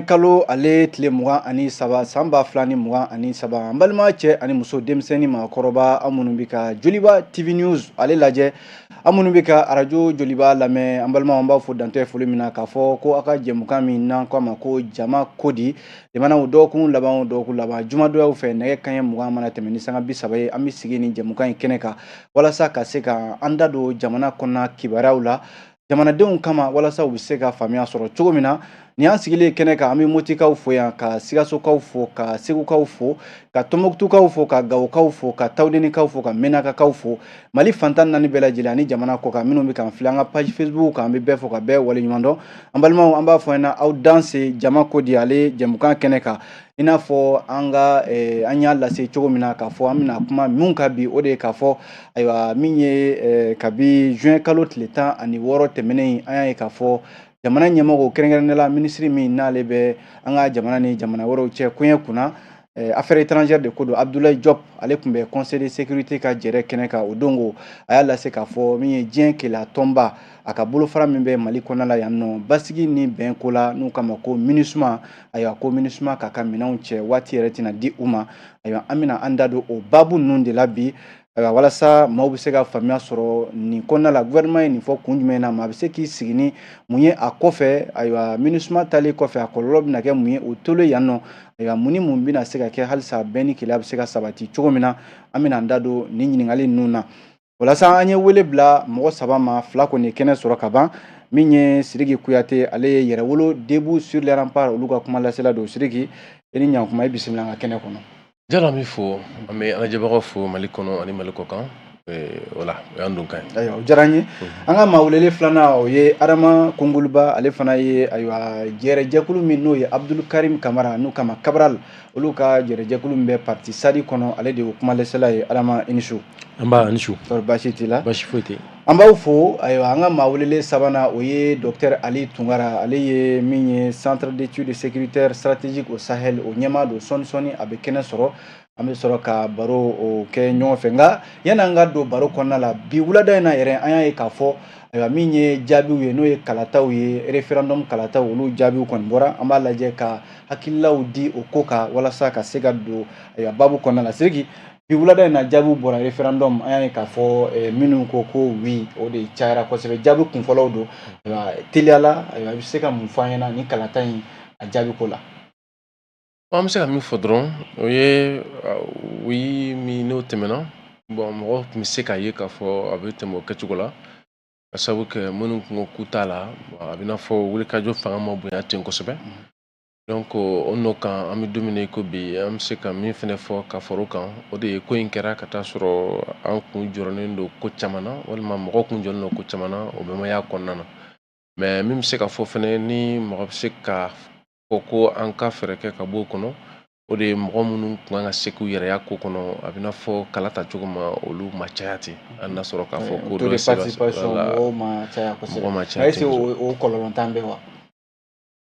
Juin kalo ale tile 23 san 2023, an balima cɛ ani muso, denmisɛnnin, maakɔrɔba, an minnu bɛ ka Joliba TV News ale lajɛ, an minnu bɛ ka arajo Joliba lamɛn, an balimaw, an b'a fɔ dantɛ foli min na k'a fɔ ko aw ka jɛmukan min n'an ko a ma ko Jama Ko Di, limanaw, dɔgɔkun laban o dɔgɔkun laban, jumadonyaw fɛ, nɛgɛ kanɲɛ 20 mana tɛmɛ ni sanga 30 ye, an bɛ sigi ni jɛmukan in kɛnɛ kan walasa ka se ka an da don jamana kɔnɔna kibaruyaw la jamanadenw kama, walasa u bɛ se ka faamuya sɔrɔ cogo min na. Nin y'an sigilen kɛnɛ kan. An bɛ Motikaw fo yan, ka Sikasokaw fo, ka Segukaw fo, ka Tɔnbɔkutukaw fo, ka Gawokaw fo, ka Tawudenikaw fo, ka Menakakaw fo, Mali fantan naani bɛɛ lajɛlen ani jamana kɔ kan minnu bɛ k'an filɛ an ka page Facebook kan, an bɛ bɛɛ fo ka bɛɛ waleɲuman dɔn. An balimaw, an b'a fɔ ɲɛna, aw danse Jama Ko Di ale jɛmukan kɛnɛ kan. I n'a fɔ an ka an y'a lase cogo min na k'a fɔ an bɛna kuma min kan bi, o de ye k'a fɔ, ayiwa, min ye kabi juin kalo tile 16 tɛmɛnen, an y'a ye k'a fɔ jamana ɲɛmɔgɔ, kɛrɛnkɛrɛnnenya la minisiri min n'ale bɛ an ka jamana ni jamana wɛrɛw cɛ koɲɛ kunna, affaires étrangères de ko don, Abdoulaye Diop, ale tun bɛ Conseil de sécurité ka jɛrɛ kɛnɛ kan. O don ko a y'a lase k'a fɔ min ye diɲɛ keleya tɔnba, a ka bolofara min bɛ Mali kɔnɔna la yan nɔ, basigi ni bɛn ko la, n'u kama ko MINUSMA, ayiwa, ko MINUSMA k'a ka minɛnw cɛ, waati yɛrɛ tɛna di u ma. Ayiwa, an bɛna an da don o baabu ninnu de la bi, ayiwa, walasa maaw bɛ se ka faamuya sɔrɔ nin kɔnɔna la. Gouvernement ye nin fɔ kun jumɛn na? Maa bɛ se k'i sigi ni mun ye a kɔfɛ? Ayiwa, MINUSMA taalen kɔfɛ, a kɔlɔlɔ bɛna kɛ mun ye o tolen yan nɔ? Ayiwa, mun ni mun bɛna se ka kɛ halisa bɛn ni kelenya bɛ se ka sabati cogo min na? An bɛna an da don nin ɲininkali ninnu na. Walasa an ye wele bila mɔgɔ saba ma, fila kɔni ye kɛnɛ sɔrɔ ka ban. Min ye Sidiki Kuyate, ale ye Yɛrɛwolo Debout sur les Remparts olu ka kuma lasela don. Sidiki, i ni ɲankuma, i bisimila an ka kɛnɛ kɔnɔ. Jalo, an b'i fo, an bɛ an lajɛbagaw fo Mali kɔnɔ ani Mali kɔ kan. Voilà, o y'an don kan ye. Ayiwa, o diyara n ye. An ka maa welelen filanan, o ye Adama Kongoluba, ale fana ye, ayiwa, jɛrɛjɛkulu min n'o ye Abdul Karim Kamara, n'u kama Cabral, olu ka jɛrɛjɛkulu min bɛ parti SADI kɔnɔ, ale de ye kuma lasela ye. Adama, i ni su. An ba, ani su. Kɔri baasi t'i la? Baasi foyi tɛ. An b'aw fo. Ayiwa, an ka maa welelen sabanan, o ye docteur Ali Tunkara, ale ye min ye Centre d'études sécuritaires stratégiques au Sahel, o ɲɛmaa don. Sɔɔni sɔɔni a bɛ kɛnɛ sɔrɔ, an bɛ sɔrɔ ka baro o kɛ ɲɔgɔn fɛ. Nka yanni an ka don baro kɔnɔna la bi wulada in na yɛrɛ, an y'a ye k'a fɔ, ayiwa, min ye jaabiw ye, n'o ye kalataw ye, référendum kalataw, olu jaabiw kɔni bɔra. An b'a lajɛ ka hakililaw di o ko kan walasa ka se ka don, ayiwa, baabu kɔnɔna la. Sidiki, bi wulada in na, jaabiw bɔra référendum, an y'a ye k'a fɔ minnu ko ko oui, o de cayara kosɛbɛ. Jaabi kunfɔlɔw don. Ayiwa, teliyala, ayiwa, i bɛ se ka mun fɔ an ɲɛna ni kalata in a jaabi ko la? An bɛ se ka min fɔ dɔrɔn, o ye oui min n'o tɛmɛna. Bon, mɔgɔw tun bɛ se k'a ye k'a fɔ a bɛ tɛmɛ o kɛcogo la, ka sababu kɛ minnu kun ko k'u t'a la, a bɛ n'a fɔ wulikajɔ fanga ma bonya ten kosɛbɛ. Donc o nɔ kan, an bɛ don min na i ko bi, an bɛ se ka min fɛnɛ fɔ ka fara o kan, o de ye ko in kɛra ka taa sɔrɔ an kun jɔrɔlen don ko caman na, walima mɔgɔw kun jɔlen don ko caman na, o bɛɛ ma y'a kɔnɔna na. Mais min bɛ se ka fɔ fɛnɛ, ni mɔgɔ bɛ se ka fɔ ko an ka fɛɛrɛ kɛ ka bɔ o kɔnɔ, o de ye mɔgɔ minnu kun kan ka se k'u yɛrɛya ko kɔnɔ, a bɛ n'a fɔ kala ta cogo ma, olu ma caya ten. Hali n'a sɔrɔ k'a fɔ ko taux de participation, mɔgɔw ma caya kosɛbɛ. Mɔgɔ ma caya. Est ce que o kɔlɔlɔntan bɛ wa?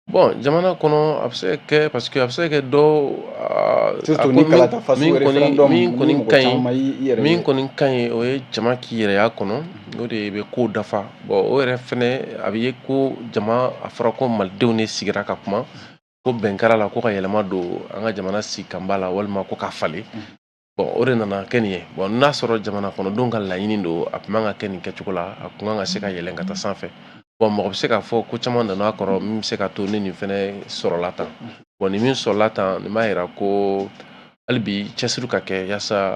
Bon, jamana kɔnɔ, a bɛ se ka kɛ, parce que a bɛ se ka kɛ dɔw surtout ni kalata faso référendum, min kɔni ka ɲi, min kɔni ka ɲi, o ye jama k'i yɛrɛya kɔnɔ, o de bɛ ko dafa. Bon, o yɛrɛ fɛnɛ a bɛ ye ko jama, a fɔra ko malidenw de sigira ka kuma, ko bɛn kɛra la ko ka yɛlɛma don an ka jamana sikanba la, walima ko ka falen. Bon, o de nana kɛ nin ye. Bon, n'a sɔrɔ jamana kɔnɔdenw ka laɲini don, a tun man ka kɛ nin kɛcogo la, a tun kan ka se ka yɛlɛn ka taa sanfɛ. Bon, mɔgɔ bɛ se k'a fɔ ko caman nana a kɔrɔ min bɛ se ka to ni nin fɛnɛ sɔrɔla tan. Bon, ni min sɔrɔla tan, nin b'a yira ko hali bi cɛsiri ka kɛ yaasa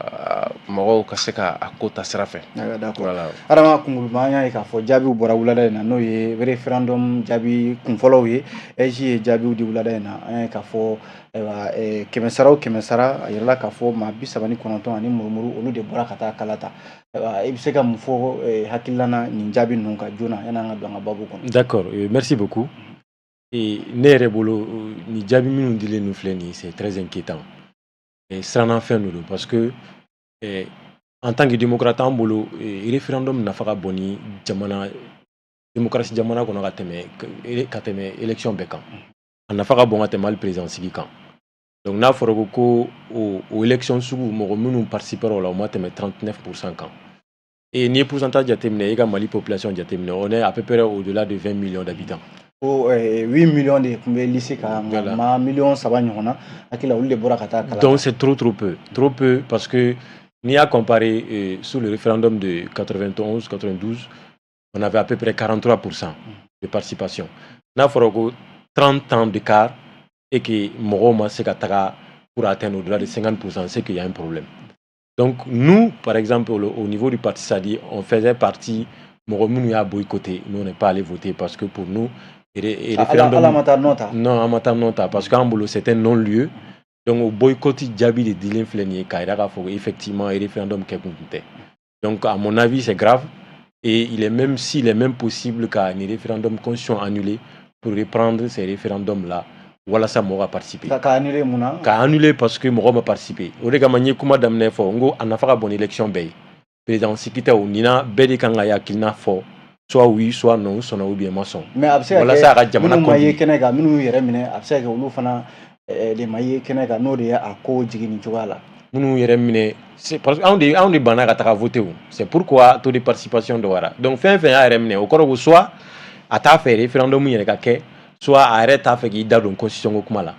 mɔgɔw ka se ka a ko ta sira fɛ. Voilà. Adama Kunguluba, an y'a ye k'a fɔ jaabiw bɔra wulada in na, n'o ye référendum jaabi kunfɔlɔw ye. AIGE ye jaabiw di wulada in na. An y'a ye k'a fɔ, ayiwa, kɛmɛ sara o kɛmɛ sara, a yirala k'a fɔ maa 39 ani murumuru, olu de bɔra ka taa kala ta. Ayiwa, i bɛ se ka mun fɔ hakilina na nin jaabi ninnu kan joona, yanni an ka don an ka baabu kɔnɔ? D'accord, merci beaucoup. Et ne yɛrɛ bolo, nin jaabi minnu dilen ninnu filɛ nin ye, c'est très inquiétant. Siranna fɛn de don, parce que en tant que démocrate, an bolo référendum nafa ka bon ni jamana démocratie jamana kɔnɔ ka tɛmɛ élection bɛɛ kan. A nafa ka bon ka tɛmɛ hali président sigi kan. Donc n'a fɔra ko o élection sugu, mɔgɔ minnu participer o la, o ma tɛmɛ 39% kan. Et n'i ye pourcentage jateminɛ, i ka Mali population jateminɛ, on est à peu près au-delà de 20 millions d'habitants. Ko 8 millions de tun bɛ liste kan, nka maa miliyɔn 3 ɲɔgɔn na, hakili la, olu de bɔra ka taa kala. Donc c'est trop trop peu, trop peu, parce que n'i y'a comparé sur le référendum de 91 92, on avait à peu près 43% de participation. N'a fɔra ko 30 ans d'écart et que mɔgɔw ma se ka taga pour atteindre au-delà de 50%, c'est qu'il y a un problème. Donc nous, par exemple, au niveau du parti Sadi, on faisait partie mɔgɔ minnu y'a boycotté. Nous, on n'est pas allé voter parce que pour nous, référendum. Ala ma taa nɔ ta. Non, an ma taa nɔ ta parce qu'an bolo, c'était non lieu. Donc o boycott jaabi de dilen filɛ nin ye k'a yira k'a fɔ ko effectivement référendum kɛ kun tun tɛ. Donc à mon avis, c'est grave et il est même s'il est même possible ka nin référendum constitution annulé pour reprendre ces référendums là walasa mɔgɔ ka participer. Ka annuler mun na? Ka annuler parce que mɔgɔ ma participer. O de kama n ye kuma daminɛ fɔ n ko a nafa ka bon ni élection bɛɛ ye. Président sigi tɛ o nin bɛɛ de kan ka hakilina fɔ, soit oui, soit non, sɔnna ou bien ma sɔn. Mais a bɛ se ka walasa a ka jamana minnu ma ye kɛnɛ kan, minnu y'u yɛrɛ minɛ, a bɛ se ka kɛ olu fana de ma ye kɛnɛ kan, n'o de ye a ko jigin nin cogoya la. Minnu yɛrɛ minɛ, c'est parce que anw de banna ka taga voter o. C'est pourquoi taux de participation dɔgɔyara. Donc fɛn fɛn y'a yɛrɛ minɛ, o kɔrɔ ko soit a t'a fɛ référendum yɛrɛ ka kɛ, soit a yɛrɛ t'a fɛ k'i da don constitution ko kuma la.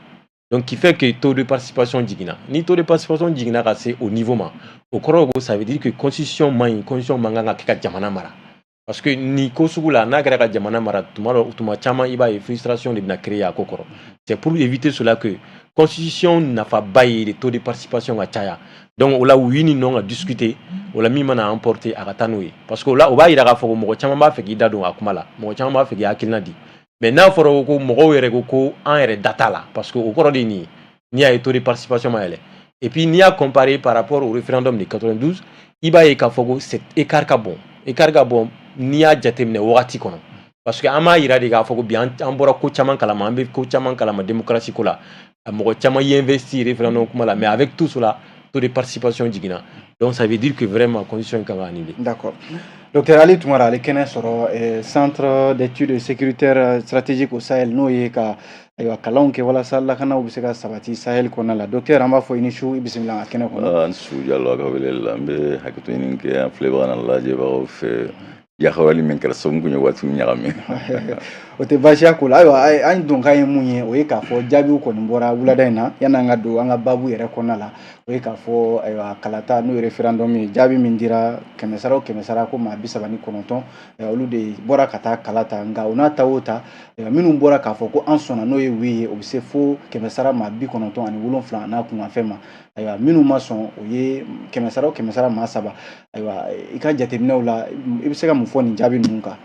Donc qui fait que taux de participation jiginna. Ni taux de participation jiginna ka se au niveau ma, o kɔrɔ ko ça veut dire que constitution man ɲi, constitution man kan ka kɛ ka jamana mara. Parce que ni ko sugu la, n'a kɛra ka jamana mara, tuma dɔ, tuma caman, i b'a ye frustration de bɛna créer a ko kɔrɔ. C'est pour éviter cela que constitution nafaba ye de taux de participation ka caya. Donc o la, oui ni non ka discuter o la, min mana emporter, a ka taa n'o ye, parce que o la, o b'a yira k'a fɔ ko mɔgɔ caman b'a fɛ k'i da don a kuma la, mɔgɔ caman b'a fɛ k'i hakilina di. Mais n'a fɔra ko mɔgɔw yɛrɛ ko ko an yɛrɛ da t'a la, parce que o kɔrɔ de ye nin ye, n'i y'a ye taux de participation ma yɛlɛ. Et puis n'i y'a comparé par rapport au référendum de 92, i b'a ye k'a fɔ ko cet écart ka bon, écart ka bon n'i y'a jateminɛ wagati kɔnɔ, parce que an b'a yira de k'a fɔ ko bi an bɔra ko caman kalama, an bɛ ko caman kalama démocratie ko la, mɔgɔ caman y'i investi référendum kuma la, mais avec tout cela, taux de participation jiginna. Donc ça veut dire que vraiment constitution kan ka annuler. D'accord. Docteur Ali Tunkara, ale kɛnɛ sɔrɔ Centre d'études sécuritaires stratégiques au Sahel, n'o ye ka ayiwa kalanw kɛ walasa lakanaw bɛ se ka sabati Sahel kɔnɔna la. Docteur, an b'a fɔ i ni su, i bisimila an ka kɛnɛ kɔnɔ. An su, Jalo, a ka wele la, n bɛ hakɛto ɲini kɛ an filɛbaga n'a lajɛbagaw fɛ, yakawali min kɛra sababu kun ye waatiw ɲagami. O tɛ baasiya ko la. Ayiwa, an donkan ye mun ye, o ye k'a fɔ jaabiw kɔni bɔra wulada in na. Yan'an ka don an ka baabu yɛrɛ kɔnɔna la, o ye k'a fɔ ayiwa kalata, n'o ye référendum ye, jaabi min dira, kɛmɛ sara o kɛmɛ sara, ko maa 39, olu de bɔra ka taa kala ta. Nka o n'a ta o ta, minnu bɔra k'a fɔ ko an sɔnna, n'o ye oui ye, o bɛ se fo kɛmɛ sara maa 97 n'a kunkanfɛn ma. Ayiwa, minnu ma sɔn, o ye kɛmɛ sara o kɛmɛ sara maa 3. Ayiwa, i ka jateminɛw la, i bɛ se ka mun fɔ nin jaabi ninnu kan?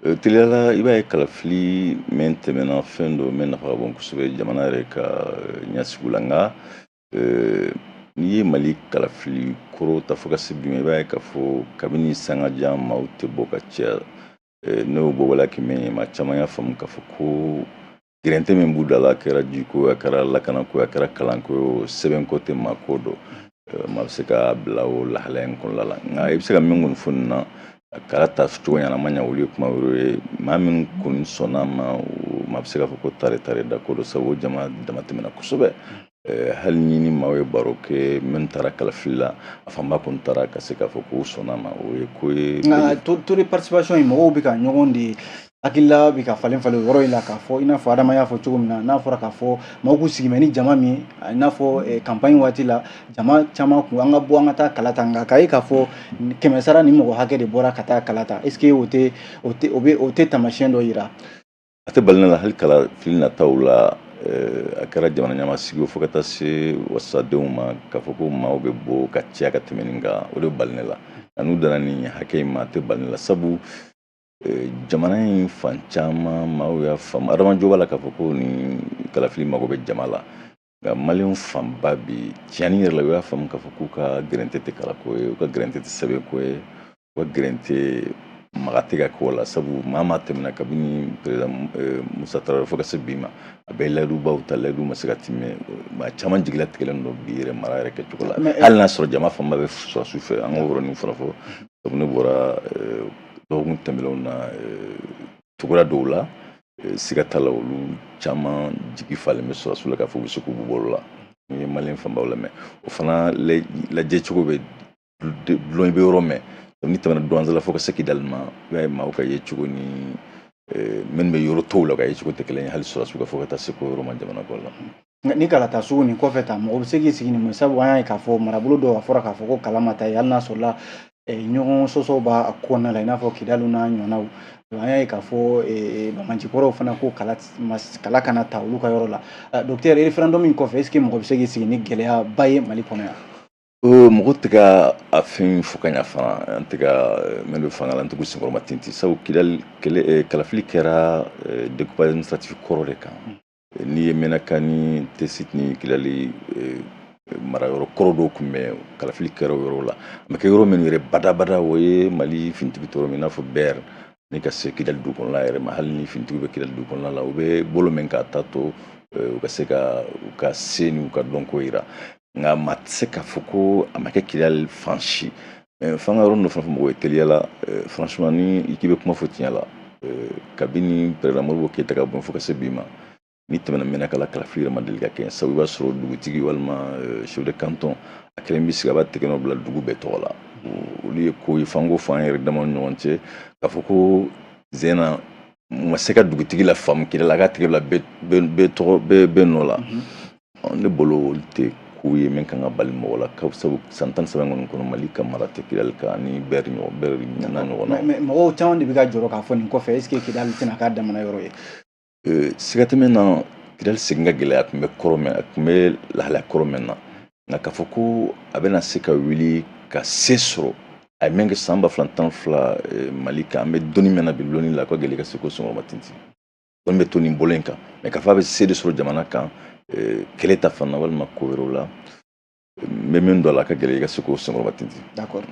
Teliyala, i b'a ye kalafili min tɛmɛna, fɛn dɔ min nafa ka bon kosɛbɛ jamana yɛrɛ ka ɲɛsigi la. Nka n'i ye Mali kalafili kɔrɔ ta fo ka se bi ma, i b'a ye k'a fɔ kabini sanga jan, maaw tɛ bɔ ka caya. N'o bɔbɔla kɛmɛ ye, maa caman y'a faamu k'a fɔ ko gɛrɛntɛ min b'u da la, a kɛra jiko, a kɛra lakanako, a kɛra kalanko, sɛbɛnko tɛ maa ko dɔn, maa bɛ se ka bila o lahalaya in kɔnɔna la. Nka i bɛ se ka min kɔni fɔ nin na, kala ta cogo ɲɛna ma ɲa, olu ye kuma wɛrɛ ye. Maa min kɔni sɔnna ma, maa bɛ se k'a fɔ ko tare tare da ko dɔ, sabu o jama dama tɛmɛna kosɛbɛ. Hali ni maaw ye baro kɛ, min taara kalafili la, a fanba kɔni taara ka se k'a fɔ k'o sɔnna ma, o ye ko ye. Nka taux de participation in, mɔgɔw bɛ ka ɲɔgɔn de hakilila bɛ ka falen falen o yɔrɔ in la, k'a fɔ i n'a fɔ Adama y'a fɔ cogo min na, n'a fɔra k'a fɔ maaw k'u sigi ni jama min ye, i n'a fɔ campagne waati la, jama caman kun an ka bɔ an ka taa kala ta, nka k'a ye k'a fɔ kɛmɛ sara ni mɔgɔ hakɛ de bɔra ka taa kala ta, est ce que o tɛ o tɛ o bɛ o tɛ taamasiyɛn dɔ yira? A tɛ bali ne la, hali kalafili nataw la, a kɛra jamana ɲɛmaa sigi fo ka taa se wasadenw ma, k'a fɔ ko maaw bɛ bɔ ka caya ka tɛmɛ nin kan, o de bɛ bali ne la. Nka n'u danna nin hakɛ in ma, a tɛ bali ne la, sabu jamana in fan caman maaw y'a faamu, adamajo b'a la k'a fɔ ko nin kalafili mago bɛ jama la. Nka maliyɛnw fanba bi tiɲɛni yɛrɛ la, u y'a faamu k'a fɔ k'u ka gɛrɛntɛ tɛ kalako ye, u ka gɛrɛntɛ tɛ sɛbɛnko ye, u ka gɛrɛntɛ maga tɛ ka k'o la, sabu maa maa tɛmɛna kabini président Musa Tarawele fo ka se bi ma, a bɛɛ layidubaw ta, layidu ma se ka tɛmɛ. Maa caman jigilatigɛlen don bi yɛrɛ mara yɛrɛ kɛcogo la, hali n'a sɔrɔ jama fanba bɛ sɔrɔsiw fɛ. An k'o yɔrɔnin fana fɔ, sabu ne bɔra dɔgɔkun tɛmɛnlenw na togoda dɔw la, siga t'a la, olu caman jigi falen bɛ sɔrɔsiw la k'a fɔ u bɛ se k'u bɔ la. N'i ye maliyɛn fanbaw lamɛn, o fana lajɛ cogo bɛ dulon i bɛ yɔrɔ mɛn, n'i tɛmɛna Douentza la fo ka se Kidali ma, i b'a ye maaw ka ye cogo ni Minnu bɛ yɔrɔ tɔw la, ka ye cogo tɛ kelen ye, hali sɔrɔdasiw ka fɔ ka taa se ko yɔrɔ ma jamana kɔ la. Ni kalata sugu nin kɔfɛ ta, mɔgɔ bɛ se k'i sigi nin mun? Sabu an y'a ye k'a fɔ marabolo dɔw, a fɔra k'a fɔ ko kala ma taa ye, hali n'a sɔrɔla ɲɔgɔn sɔsɔ b'a kɔnɔna la, i n'a fɔ Kidali n'a ɲɔgɔnnaw. An y'a ye k'a fɔ banbaancikɔrɔw fana ko kala kana ta olu ka yɔrɔ la. Docteur, référendum in kɔfɛ, est ce que mɔgɔ bɛ se k'i sigi ni gɛlɛyaba ye Mali kɔnɔ yan? Mɔgɔ tɛ ka a fɛn fɔ ka ɲa fana. An tɛ ka minnu bɛ fanga la, an tɛ k'u senkɔrɔma tintin, sabu Kidali kɛlɛ, kalafili kɛra découpage administratif kɔrɔ de kan. N'i ye Menaka ni Tessit ni Kidali marayɔrɔ kɔrɔ dɔw tun bɛ, kalafili kɛra o yɔrɔ la. A ma kɛ yɔrɔ minnu yɛrɛ badabada, o ye Mali finitigi tɔɔrɔ min, i n'a fɔ Bɛr ni ka se Kidali dugu kɔnɔna yɛrɛ ma. Hali ni finitigiw bɛ Kidali dugu kɔnɔna la, u bɛ bolo min k'a ta to u ka se ka u ka se n'u ka dɔnko yira, nka maa tɛ se k'a fɔ ko a ma kɛ Kidali fan si. F'an ka yɔrɔ dɔ fana fɔ mɔgɔw ye teliya la. Franchement, ni i k'i bɛ kuma fɔ tiɲɛ la, kabini président Modibo Keyita ka bɔ fo ka se bi ma, ni tɛmɛna Menaka la, kalafili yɛrɛ ma deli ka kɛ, sabu i b'a sɔrɔ dugutigi walima chef de canton a kelen bɛ sigi, a b'a tɛgɛ nɔ bila dugu bɛɛ tɔgɔ la. Olu ye ko ye f'an ko fɔ an yɛrɛ dama ni ɲɔgɔn cɛ k'a fɔ ko zena ma se ka dugutigi la faamu Kidali, a ka tɛgɛ bila bɛɛ tɔgɔ bɛɛ nɔ la. Ne bolo, olu tɛ ko ye min kan ka bali mɔgɔ la, sabu san 13 kɔni kɔnɔ, Mali ka mara tɛ Kidali kan ani Bɛri ɲɔgɔn Bɛri n'a ɲɔgɔn na. Mais mɔgɔw caman de bɛ ka jɔrɔ k'a fɔ nin kɔfɛ, est ce que Kidali tɛna k'a damana yɔrɔ ye? Siga tɛ min na, Kidali segin ka gɛlɛya. A tun bɛ kɔrɔ min, a tun bɛ lahalaya kɔrɔ min na, nka k'a fɔ ko a bɛna se ka wuli ka se sɔrɔ, a ye min kɛ san 2012 Mali kan, an bɛ donni min na bi, lɔnni la, a ka gɛlɛn ka se ko senkɔrɔma tintin. Dɔnni bɛ to nin bolo in kan, mɛ k'a fɔ a bɛ se de sɔrɔ jamana kan kɛlɛ ta fan na walima ko wɛrɛw la, n bɛ min dɔn a la, a ka gɛlɛn i ka se k'o senkɔrɔma tintin. D'accord.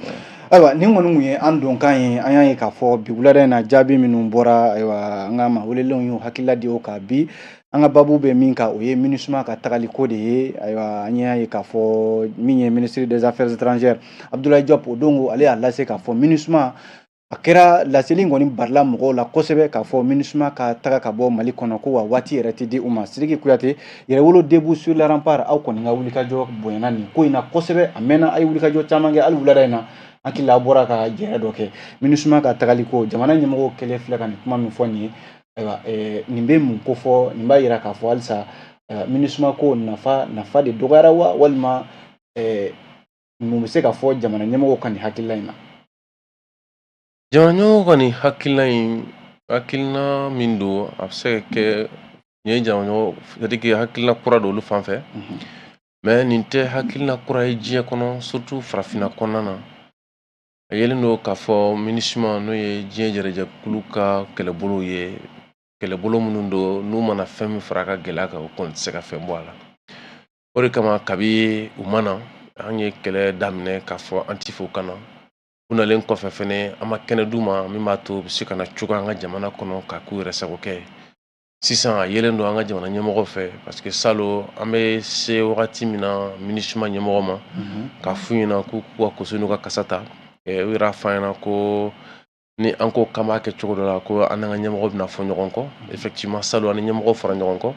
Ayiwa, nin kɔni kun ye an donkan ye. An y'a ye k'a fɔ bi wulada in na, jaabi minnu bɔra, ayiwa, an ka maa welelenw y'u hakilila di o kan. Bi an ka babu bɛ min kan, o ye MINUSMA ka tagali ko de ye. Ayiwa, an y'a ye k'a fɔ min ye ministre des Affaires étrangères Abdoulaye Diop, o don ale y'a lase k'a fɔ MINUSMA, a kɛra laseli kɔni barila mɔgɔw la kosɛbɛ k'a fɔ MINUSMA ka taga ka bɔ Mali kɔnɔ, ko wa waati yɛrɛ tɛ di u ma. Sidiki Kuyate, Yɛrɛwolo Debout sur les Remparts, aw kɔni ka wulikajɔ bonyana nin ko in na kosɛbɛ. A mɛnna, a ye wulikajɔ caman kɛ. Hali wulada in na, an hakili la, aw bɔra ka jɛrɛ dɔ kɛ MINUSMA ka tagali ko. Jamana ɲɛmɔgɔw kɛlen filɛ ka nin kuma min fɔ nin ye, ayiwa, nin bɛ mun ko fɔ? Nin b'a yira k'a fɔ halisa MINUSMA ko nafa de dɔgɔyara wa, walima mun bɛ se ka fɔ jamana ɲɛmɔgɔw ka nin hakilila in na? Jamana ɲɛmɔgɔw ka nin hakilina in, hakilina min don, a bɛ se ka kɛ nin ye jamana ɲɛmɔgɔ, c'est à dire que hakilina kura don olu fan fɛ, mais nin tɛ hakilina kura ye diɲɛ kɔnɔ, surtout farafinna kɔnɔna na. A yelen don k'a fɔ MINUSMA, n'o ye diɲɛ jɛrɛjɛkulu ka kɛlɛbolo ye, kɛlɛbolo minnu don, n'u mana fɛn min fara a ka gɛlɛya kan, u kɔni tɛ se ka fɛn bɔ a la. O de kama, kabi u ma na, an ye kɛlɛ daminɛ k'a fɔ an ti fɛ u ka na. U nalen kɔfɛ fɛnɛ, an ma kɛnɛ d'u ma min b'a to u bɛ se ka na cogo an ka jamana kɔnɔ ka k'u yɛrɛ sago kɛ. Sisan a yelen don an ka jamana ɲɛmɔgɔ fɛ, parce que salon an bɛ se wagati min na, MINUSMA ɲɛmɔgɔ ma k'a f'u ɲɛna k'u k'u ka koso n'u ka kasa ta. U yɛrɛ y'a fɔ an ɲɛna ko ni an ko k'an b'a kɛ cogo dɔ la, ko an n'an ka ɲɛmɔgɔ bɛna fɔ ɲɔgɔn kɔ. Effectivement, salon an ni ɲɛmɔgɔ fɔra ɲɔgɔn kɔ.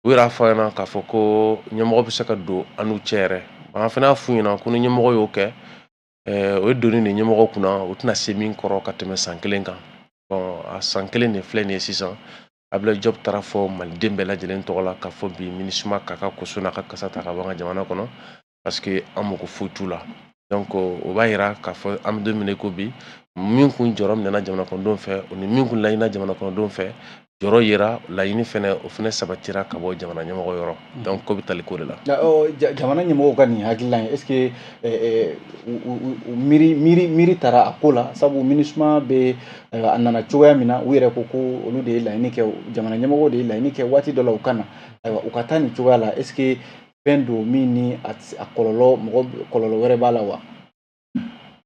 U yɛrɛ y'a fɔ an ɲɛna k'a fɔ ko ɲɛmɔgɔ bɛ se ka don an n'u cɛ yɛrɛ. An fana y'a f'u ɲɛna ko ni ɲɛmɔgɔ y'o kɛ, o ye doni de ɲɛmɔgɔ kunna, u tɛna se min kɔrɔ ka tɛmɛ san kelen kan. Bon, a san kelen de filɛ nin ye sisan. Abdoulaye Diop taara fɔ maliden bɛɛ lajɛlen tɔgɔ la k'a fɔ bi MINUSMA k'a ka koso n'a ka kasa ta ka bɔ an ka jamana kɔnɔ, parce que an mako foyi t'u la. Donc o b'a yira k'a fɔ an bɛ don min na i ko bi, min kun jɔrɔ minɛna jamana kɔnɔdenw fɛ, o ni min kun laɲinina jamana kɔnɔdenw fɛ, jɔrɔ yera, laɲini fɛnɛ, o fɛnɛ sabatira ka bɔ jamana ɲɛmɔgɔ yɔrɔ. Donc ko bɛ tali ko de la. Jamana ɲɛmɔgɔw ka nin hakilina ye, est ce que u miiri taara a ko la? Sabu MINUSMA bɛ, a nana cogoya min na, u yɛrɛ ko ko olu de ye laɲini kɛ, jamana ɲɛmɔgɔw de ye laɲini kɛ waati dɔ la u ka na. Ayiwa, u ka taa nin cogoya la, est ce que fɛn don min ni a kɔlɔlɔ, mɔgɔ kɔlɔlɔ wɛrɛ b'a la wa?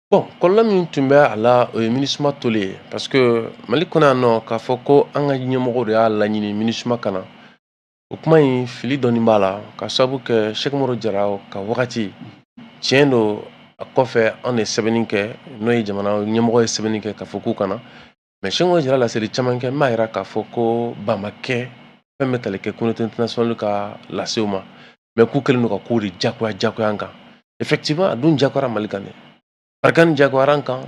Bon, kɔlɔlɔ min tun bɛ a la, o ye MINUSMA toli ye, parce que Mali kɔnɔ yan nɔ, k'a fɔ ko an ka ɲɛmɔgɔw de y'a laɲini MINUSMA ka na, o kuma in, fili dɔɔni b'a la, ka sababu kɛ Cheick Umaru Jara ka wagati, tiɲɛ don, a kɔfɛ an de ye sɛbɛnni kɛ, n'o ye jamana ɲɛmɔgɔ ye sɛbɛnni kɛ k'a fɔ k'u ka na. Mais Cheick Umaru Jara laseli caman kɛ min b'a yira k'a fɔ ko ban ma kɛ fɛn bɛ tali kɛ communauté internationale ka lasew ma, mais k'u kɛlen don ka kow de jagoya jagoya an kan. Effectivement, a dun jagoyara Mali kan dɛ. Barkhane jagoyara an kan,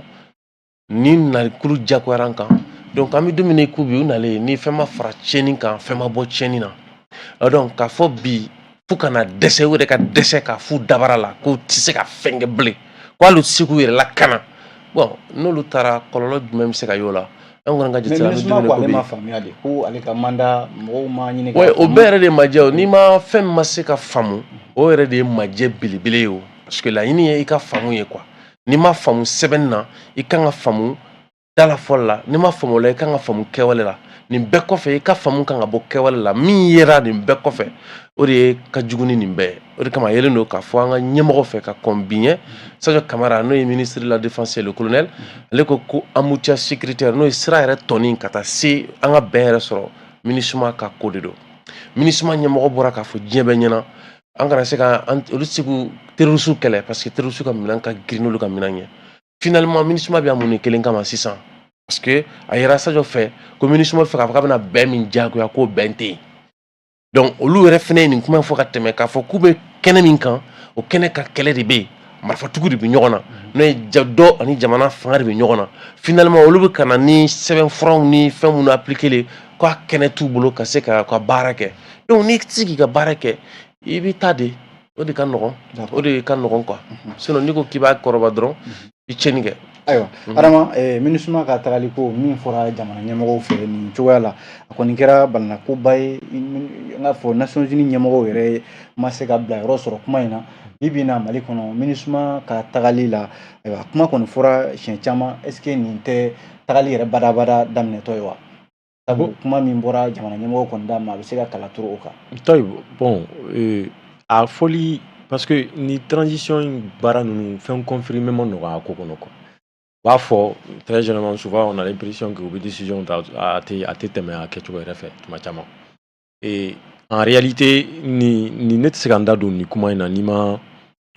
ni nalikulu jagoyara an kan. Donc an bɛ don min na i ko bi, u nalen ni fɛn ma fara tiɲɛni kan, fɛn ma bɔ tiɲɛni na. Donc k'a fɔ bi fo ka na dɛsɛ, u yɛrɛ ka dɛsɛ k'a f'u dabara la k'u tɛ se ka fɛn kɛ bilen, ko hali u tɛ se k'u yɛrɛ lakana. Bon, n'olu taara, kɔlɔlɔ jumɛn bɛ se ka y'o la? An kɔni ka jate la, an bɛ don min na ko ko ale bi ma faamuya de, ko ale ka mandat mɔgɔw ma ɲini. Ouais, o bɛɛ yɛrɛ de ye majɛ o. N'i ma fɛn min ma se ka faamu, o yɛrɛ de ye majɛ belebele ye o, parce que laɲini ye i ka faamu ye quoi. N'i ma faamu sɛbɛnni na, i kan ka faamu dala fɔli la. N'i ma faamu o la, i kan ka faamu kɛwale la. Nin bɛɛ kɔfɛ, i ka faamu kan ka bɔ kɛwale la. Min yera nin bɛɛ kɔfɛ, o de ye ka jugu ni nin bɛɛ ye. O de kama a yelen don k'a fɔ an ka ɲɛmɔgɔ fɛ ka kɔn bi ɲɛ, Sadio Camara, n'o ye ministre de la Défense, le colonel, ale ko ko embouteillage sécuritaire, n'o ye sira yɛrɛ tɔni ka taa se an ka bɛn yɛrɛ sɔrɔ, MINUSMA ka ko de don. MINUSMA ɲɛmɔgɔ bɔra k'a fɔ diɲɛ bɛɛ ɲɛna, an kana se ka olu se k'u terroriste kɛlɛ, parce que terroriste ka minɛn ka girin n'olu ka minɛn ye. Finalement, MINUSMA bɛ yan mun de kelen kama sisan? Parce que a yera Sadio fɛ ko MINUSMA bɛ fɛ k'a fɔ k'a bɛna bɛn min diyagoya, k'o bɛn tɛ yen. Donc olu yɛrɛ fɛnɛ ye nin kuma in fɔ ka tɛmɛ, k'a fɔ k'u bɛ kɛnɛ min kan, o kɛnɛ ka kɛlɛ de bɛ yen, marifatigiw de bɛ ɲɔgɔn na, n'o ye dɔ ani jamana fanga de bɛ ɲɔgɔn na. Finalement, olu bɛ ka na ni sɛbɛnfuraw ni fɛn minnu appliquer le, k'a kɛnɛ t'u bolo ka se ka ka baara kɛ. Donc n'i tɛ se k'i ka baara kɛ, i bɛ taa de, o de ka nɔgɔn, o de ka nɔgɔn quoi. Sinon n'i ko k'i b'a kɔrɔba dɔrɔn, i tiɲɛni kɛ. Ayiwa Adama, MINUSMA ka tagali ko min fɔra jamana ɲɛmɔgɔw fɛ nin cogoya la, a kɔni kɛra balinakoba ye. N k'a fɔ Nations Unies ɲɛmɔgɔw yɛrɛ ma se ka bila yɔrɔ sɔrɔ kuma in na. Bi bi in na, Mali kɔnɔ, MINUSMA ka tagali la, ayiwa, kuma kɔni fɔra siɲɛ caman. Est ce que nin tɛ tagali yɛrɛ badabada daminɛtɔ ye wa? Sabu kuma min bɔra jamana ɲɛmɔgɔw kɔni da ma, a bɛ se ka kala turu o kan. Bon, a fɔli, parce que ni transition in baara ninnu, fɛn confirmé ma nɔgɔ a ko kɔnɔ quoi. U b'a fɔ très généralement, souvent on a l'impression que u bɛ décision ta, a tɛ tɛmɛ a kɛcogo yɛrɛ fɛ tuma caman. Et en réalité, ni ne tɛ se ka n da don nin kuma in na n'i ma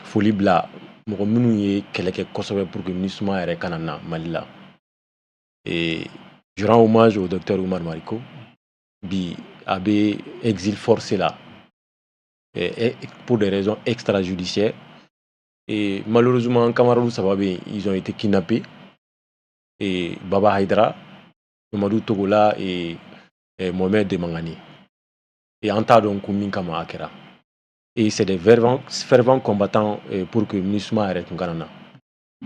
foli bila mɔgɔ minnu ye kɛlɛ kɛ kosɛbɛ pour que MINUSMA yɛrɛ kana na Mali la. Et je rends hommage au docteur Oumar Mariko. Bi a bɛ exil forcé la et pour des raisons extrajudiciaires. Et malheureusement, camarades saba bɛ yen, ils ont été kidnappés. Et Baba Haidara, Mamadou Togola et Mohamed Mangani. Et an t'a dɔn kun min kama a kɛra. Et c'est des fervents, fervents combattants pour que MINUSMA yɛrɛ tun kana na.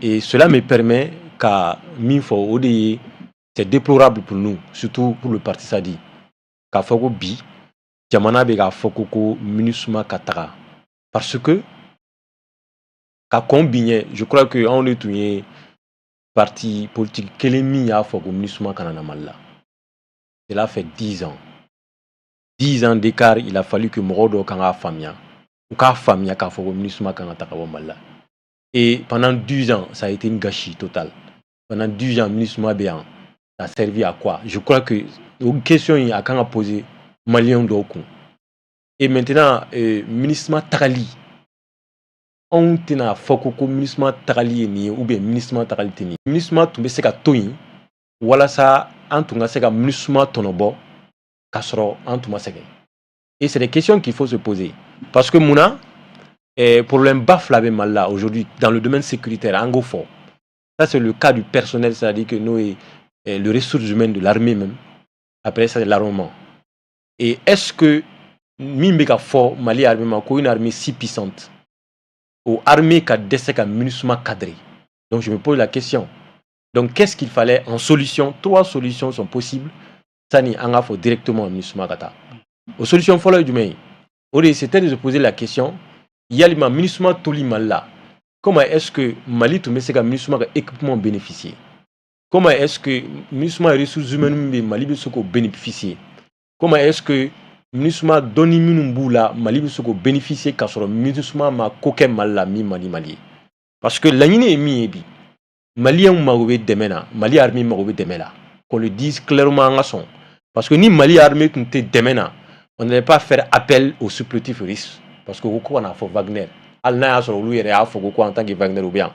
Et cela me permet ka min fɔ, o de ye, c'est déplorable pour nous, surtout pour le parti SADI. K'a fɔ ko bi jamana bɛ k'a fɔ ko MINUSMA ka taga, parce que ka kɔn bi ɲɛ, je crois que anw de tun ye parti politique kelen min y'a fɔ ko MINUSMA kana na Mali la. Cela fait 10 ans. 10 ans d'écart, il a fallu que mɔgɔw dɔw kan k'a faamuya. U k'a faamuya k'a fɔ ko MINUSMA kan ka taga bɔ Mali la. Et pendant 10 ans, ça a été une gâchis totale. Pendant 10 ans, MINUSMA bɛ yan. Ça a servi à quoi? Je crois que o question in a kan ka poser Maliyɛnw dɔw kun. Et maintenant, MINUSMA tagali, anw tɛna fɔ ko MINUSMA tagali ye nin ye ou bien MINUSMA tagali tɛ nin ye. MINUSMA tun bɛ se ka to yen walasa an tun ka se ka MINUSMA tɔnɔbɔ k'a sɔrɔ an tun ma sɛgɛn. Et c'est des questions qu'il faut se poser. Parce que munna problème ba fila bɛ Mali la aujourd'hui dans le domaine sécuritaire, an k'o fɔ. Ça, c'est le cas du personnel, c'est-à-dire que n'o ye le ressources humaines de l'armée même. Après ça, c'est l'armement. Et est-ce que min bɛ ka fɔ Mali armée ma ko une armée si puissante, o armée ka dɛsɛ ka MINUSMA cadrer? Donc je me pose la question. Donc qu'est-ce qu'il fallait en solution? Trois solutions sont possibles. Sani an k'a fɔ directement MINUSMA ka taa. O solution fɔlɔ ye jumɛn ye? O de, c'était de se poser la question, yalima MINUSMA toli Mali la, comment est-ce que Mali tun bɛ se ka MINUSMA ka équipement bénéficier? Comment est-ce que MINUSMA ressources humaines min bɛ yen, Mali bɛ se k'o bénéficier? Comment est-ce que MINUSMA dɔnni minnu b'u la, Mali bɛ se k'o bénéficier k'a sɔrɔ MINUSMA ma ko kɛ Mali la min man di Mali ye? Parce que laɲini ye min ye bi, Maliyɛnw mago bɛ dɛmɛ na, Mali armée mago bɛ dɛmɛ la. Qu'on le dise clairement, an ka sɔn. Parce que ni Mali armée tun tɛ dɛmɛ na, on n'allait pas faire appel aux supplétifs russes. Parce que ko kana fɔ Wagner. Hali n'a y'a sɔrɔ olu yɛrɛ y'a fɔ ko en tant que Wagner u bɛ yan.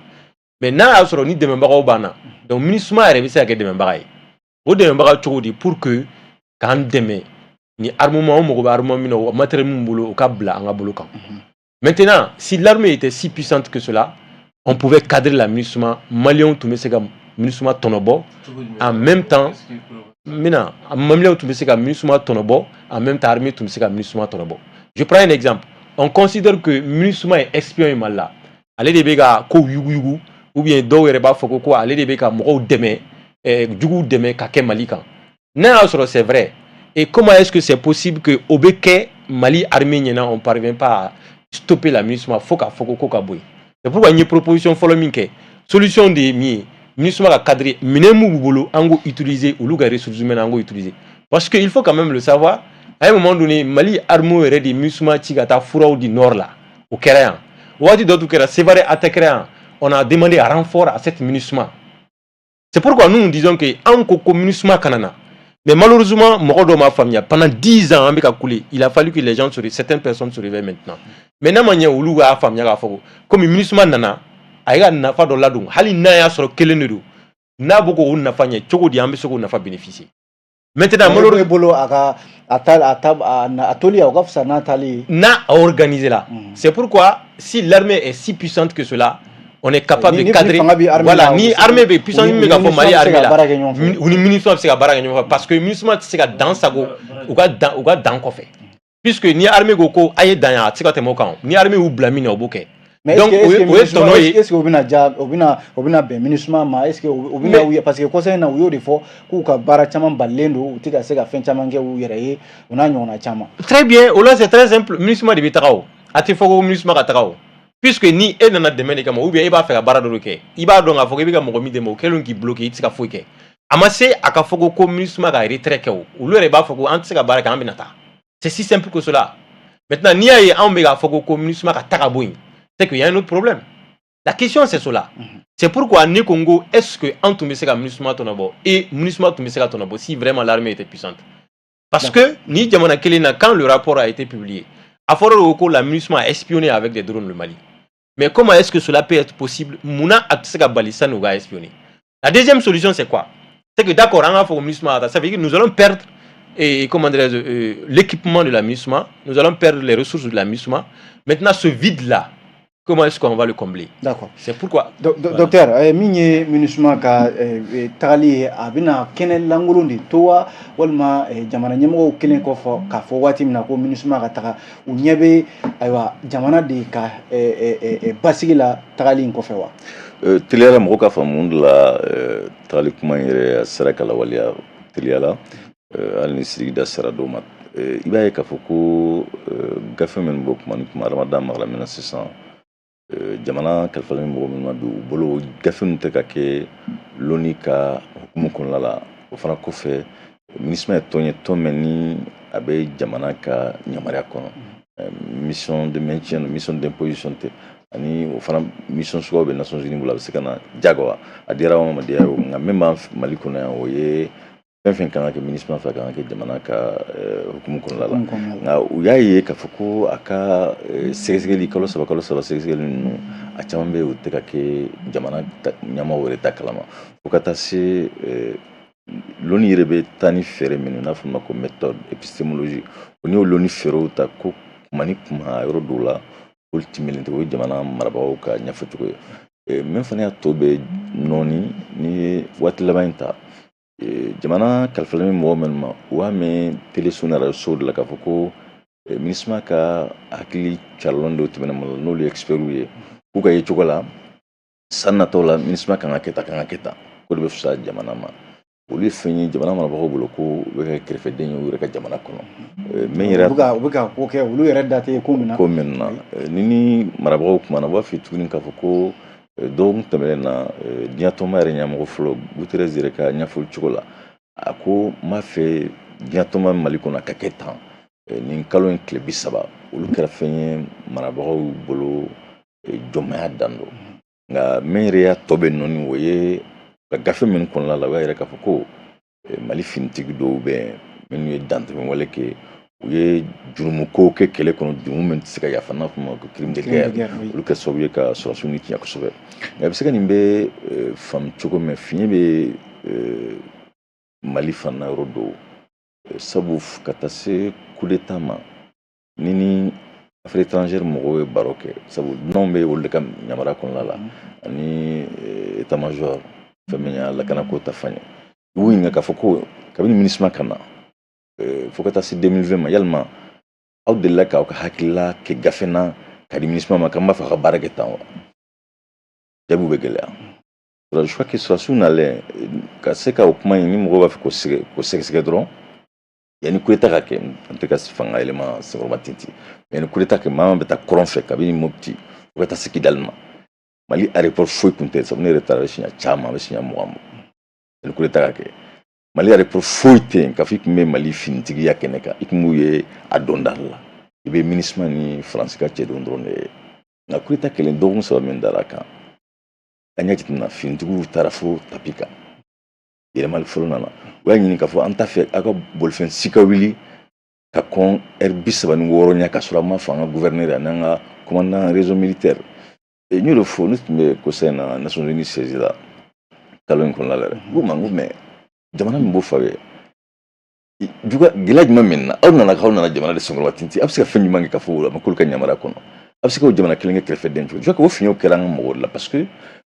Mais n'a y'a sɔrɔ ni dɛmɛbagaw b'an na, donc MINUSMA yɛrɛ bɛ se ka kɛ dɛmɛbaga ye. O dɛmɛbaga cogo di? Pour que k'an dɛmɛ ni armement, an mago bɛ armement min na, o matériel min bolo, o ka bila an ka bolo kan. Maintenant, si l'armée était si puissante que cela, on pouvait cadrer la MINUSMA, Maliens tun bɛ se ka MINUSMA tɔnɔbɔ en même temps. N bɛna, maliyɛnw tun bɛ se ka MINUSMA tɔnɔbɔ en même temps, armée tun bɛ se ka MINUSMA tɔnɔbɔ. Je prends un exemple: on considère que MINUSMA ye espion ye Mali la, ale de bɛ ka kow yuguyugu, ou bien dɔw yɛrɛ b'a fɔ ko ale de bɛ ka mɔgɔw dɛmɛ, juguw dɛmɛ ka kɛ Mali kan. N'a y'a sɔrɔ c'est vrai, et comment est-ce que c'est possible que o bɛ kɛ Mali armée ɲɛna, on parvient pas à stopper la MINUSMA fo k'a fɔ ko ka bɔ yen? C'est pourquoi n ye proposition fɔlɔ min kɛ, solution de ye min ye, MINUSMA ka cadre, minɛn m'u bolo, an k'o utiliser, olu ka ressources humaines, an k'o utiliser, parce que il faut quand même le savoir, à un moment donné, Mali armée yɛrɛ de MINUSMA ci ka taa furaw di nord la. O kɛra yan, waati dɔ tun kɛra, Sévaré attaque kɛra yan, on a demandé un renfort à cette MINUSMA. C'est pourquoi nous, nous disons que an ko ko MINUSMA kana na. Mais malheureusement, mɔgɔ dɔw m'a faamuya. Pendant 10 ans, an bɛ ka kule. Il a fallu que les gens se certaines personnes se réveillent maintenant. Mais n'a ma ɲɛ, olu y'a faamuya k'a fɔ ko komi MINUSMA nana, a ye ka nafa dɔ ladon, hali n'a y'a sɔrɔ kelen de don, n'a bɛ k'o nafa ɲɛ cogo di, an bɛ se k'o nafa bénéficier maintenant. Malheureusement bolo, a ka a ta a ta a toli, o ka fisa n'a taali ye. N'a organisé là. C'est pourquoi si l'armée est si puissante que cela, on est capable de cadrer. Voilà, ni armée bɛ puissance min bɛ ka fɔ Mali armée la, u ni MINUSMA bɛ se ka baara kɛ ɲɔgɔn fɛ, parce que MINUSMA tɛ se ka dan sago u ka dan kɔfɛ, puisque ni armée ko ko a ye dan yan, a tɛ se ka tɛmɛ o kan. Ni armée y'u bila min na, o b'o kɛ. Mais donc o ye tɔnɔ ye. Est ce que o bɛna ja, o bɛna bɛn MINUSMA ma? Est ce que o bɛna, parce que kɔsa in na, u y'o de fɔ k'u ka baara caman balilen don, u tɛ ka se ka fɛn caman kɛ u yɛrɛ ye, o n'a ɲɔgɔnna caman. Très bien, o la c'est très simple, MINUSMA de bɛ taga. O a tɛ fɔ ko MINUSMA ka taga o, puisque ni e nana dɛmɛ de kama, ou bien e b'a fɛ ka baara dɔ de kɛ, i b'a dɔn k'a fɔ k'i bɛ ka mɔgɔ min dɛmɛ, o kɛlen k'i bloquer, i tɛ se ka foyi kɛ. A ma se a ka fɔ ko MINUSMA ka retrait kɛ o, olu yɛrɛ b'a fɔ ko an tɛ se ka baara kɛ, an bɛna taa. C'est si simple que cela. Maintenant, n'i y'a ye anw bɛ k'a fɔ ko MINUSMA ka taga bɔ yen, c'est qu'il y a un autre problème. La question, c'est cela. C'est pourquoi ne ko n ko est-ce que an tun bɛ se ka MINUSMA tɔnɔbɔ, et MINUSMA tun bɛ se ka tɔnɔbɔ si vraiment l'armée était puissante? Parce que ni jamana kelen na, quand le rapport a été publié, a fɔra ko la MINUSMA a espionné avec des drones le Mali. Mais comment est-ce que cela peut être possible? Munna a tɛ se ka bali sani u ka espionner? La deuxième solution, c'est quoi? C'est que d'accord, an k'a fɔ ko MINUSMA, ça veut dire que nous allons perdre, et comment dirais-je, l'équipement de la MINUSMA, nous allons perdre les ressources de la MINUSMA. Maintenant, ce vide-là, comment est-ce qu'on va le combler? D'accord. C'est pourquoi. Docteur, min ye MINUSMA ka tagali ye, a bɛna kɛnɛ lankolon de to wa, walima jamana ɲɛmɔgɔw kelen kɔfɛ k'a fɔ waati min na ko MINUSMA ka taga, u ɲɛ bɛ ayiwa jamana de ka basigi la tagali in kɔfɛ wa? Teliyala, mɔgɔ ka faamu de la, tagali kuma in yɛrɛ a sera ka lawaleya teliya la, hali ni Sidiki da sera dɔw ma. I b'a ye k'a fɔ ko gafe minnu bɔ kuma ni kuma, adamadenya magala min na sisan, jamana kalifalen mɔgɔ minnu ma bi, u bolo gafe ninnu tɛ ka kɛ lɔnni ka hukumu kɔnɔna la. O fana kɔfɛ, MINUSMA ye tɔn ye, tɔn min ni a bɛ jamana ka yamaruya kɔnɔ, mission de maintien, mission d'imposition tɛ. Ani o fana mission suguyaw bɛ Nations Unies bolo, a bɛ se ka na jagoya, a diyara o ma diya o. Nka min b'an Mali kɔnɔ yan, o ye fɛn fɛn kan ka kɛ MINUSMA fɛ, a kan ka kɛ jamana ka hukumu kɔnɔna la. Nka u y'a ye k'a fɔ ko a ka sɛgɛsɛgɛli kalo 3, kalo 3 sɛgɛsɛgɛli ninnu, a caman bɛ yen, o tɛ ka kɛ jamana ɲɛmaaw yɛrɛ ta kalama, fo ka taa se lɔnni yɛrɛ bɛ taa ni fɛɛrɛ minnu n'a fɔ ma ko méthode épistémologie, o n'i y'o lɔnni fɛɛrɛw ta ko kuma ni kuma, yɔrɔ dɔw la olu timɛlen tɛ. O ye jamana marabagaw ka ɲɛfɔcogo ye. Min fana y'a tɔ bɛ nɔɔni, n'i ye waati laban in ta, jamana kalifalen bɛ mɔgɔ minnu ma, u b'a mɛn teleso ni arajo de la k'a fɔ ko MINUSMA ka hakili carilen dɔ tɛmɛna malo, n'olu ye experts ye, k'u ka ye cogo la, san nataw la MINUSMA kan ka kɛ tan, kan ka kɛ tan, k'o de bɛ fisaya jamana ma. Olu ye fɛn ye jamana marabagaw bolo ko u bɛ kɛ kɛrɛfɛden ye u yɛrɛ ka jamana kɔnɔ. Min yɛrɛ u bɛ ka ko kɛ, olu yɛrɛ da tɛ ko min na. Ko min na, ni marabagaw kumana, u b'a f'i tuguni k'a fɔ ko dɔgɔkun tɛmɛnen na, diɲɛ tɔnba yɛrɛ ɲɛmɔgɔ fɔlɔ Guterres yɛrɛ ka ɲɛfɔli cogo la, a ko n b'a fɛ diɲɛ tɔnba Mali kɔnɔ a ka kɛ tan nin kalo in tile 30. Olu kɛra fɛn ye marabagaw bolo, jɔnmaya dan don. Nka min yɛrɛ y'a tɔ bɛ nɔɔni, o ye ka gafe minnu kɔnɔna la, o y'a yira k'a fɔ ko Mali finitigi dɔw bɛ yen minnu ye dantɛmɛ kɛ, u ye jurumukow kɛ kɛlɛ kɔnɔ, jurumu min tɛ se ka yafa, n'a fɔ ma ko crime de guerre. Olu kɛ sababu ye ka sɔrɔdasiw ni tiɲɛ kosɛbɛ. Nka i bɛ se ka nin bɛ faamu cogo min, fiɲɛ bɛ Mali fana yɔrɔ dɔw, sabu ka taa se coup d'état ma, ni affaires étrangères mɔgɔw ye baro kɛ, sabu dunanw bɛ olu de ka yamaruya kɔnɔna la, ani état major. Fɛn min y'a lakanako ta fan ye, i b'u ɲininka k'a fɔ ko kabini MINUSMA ka na fo ka taa se 2020 ma, yalima aw delila k'aw ka hakilila kɛ gafe na ka di MINUSMA ma k'an b'a fɛ a ka baara kɛ tan wa? Jaabiw bɛ gɛlɛya. Je crois que sɔrɔdasiw nalen ka se ka o kuma in, ni mɔgɔw b'a fɛ k'o sɛgɛsɛgɛ dɔrɔn, yanni coup d'état ka kɛ, an tɛ ka fanga yɛlɛma senkɔrɔma tintin, yanni coup d'état kɛ, maa bɛ taa kɔrɔn fɛ kabini Mopti fo ka taa se Kidali ma, Mali aéroport foyi tun tɛ. Sabu ne yɛrɛ taara siɲɛ caman, a bɛ siɲɛ 20 bɔ. Yanni coup d'état ka kɛ, Mali aéroport foyi tɛ yen k'a fɔ i tun bɛ Mali finitigiya kɛnɛ kan, i tun b'u ye a dɔnda la, i bɛ MINUSMA ni Faransi ka cɛdenw dɔrɔn de ye. Nka coup d'état kɛlen, dɔgɔkun 3 min dara a kan, an y'a jateminɛ, finitigiw taara fo tapis kan. Yɛlɛmali fɔlɔ nana, u y'a ɲini k'a fɔ an t'a fɛ aw ka bolifɛn si ka wuli ka kɔn heure 36 ɲɛ ka sɔrɔ an m'a fɔ an ka gouverneur ani an ka commandant réseau militaire. N y'o de fɔ, ne tun bɛ conseil na Nations Unies siège la kalo in kɔnɔna la dɛ. N ko ma, n ko mais jamana min b'o fɔ aw ye, juga gɛlɛya jumɛn min na aw nana, k'aw nana jamana de senkɔrɔma tintin, a bɛ se ka fɛn jumɛn kɛ ka fɔ a ma k'olu ka yamaruya kɔnɔ, a bɛ se k'o jamana kelen kɛ kɛrɛfɛden cogo? Je crois que o fiɲɛw kɛra an ka mɔgɔw de la, parce que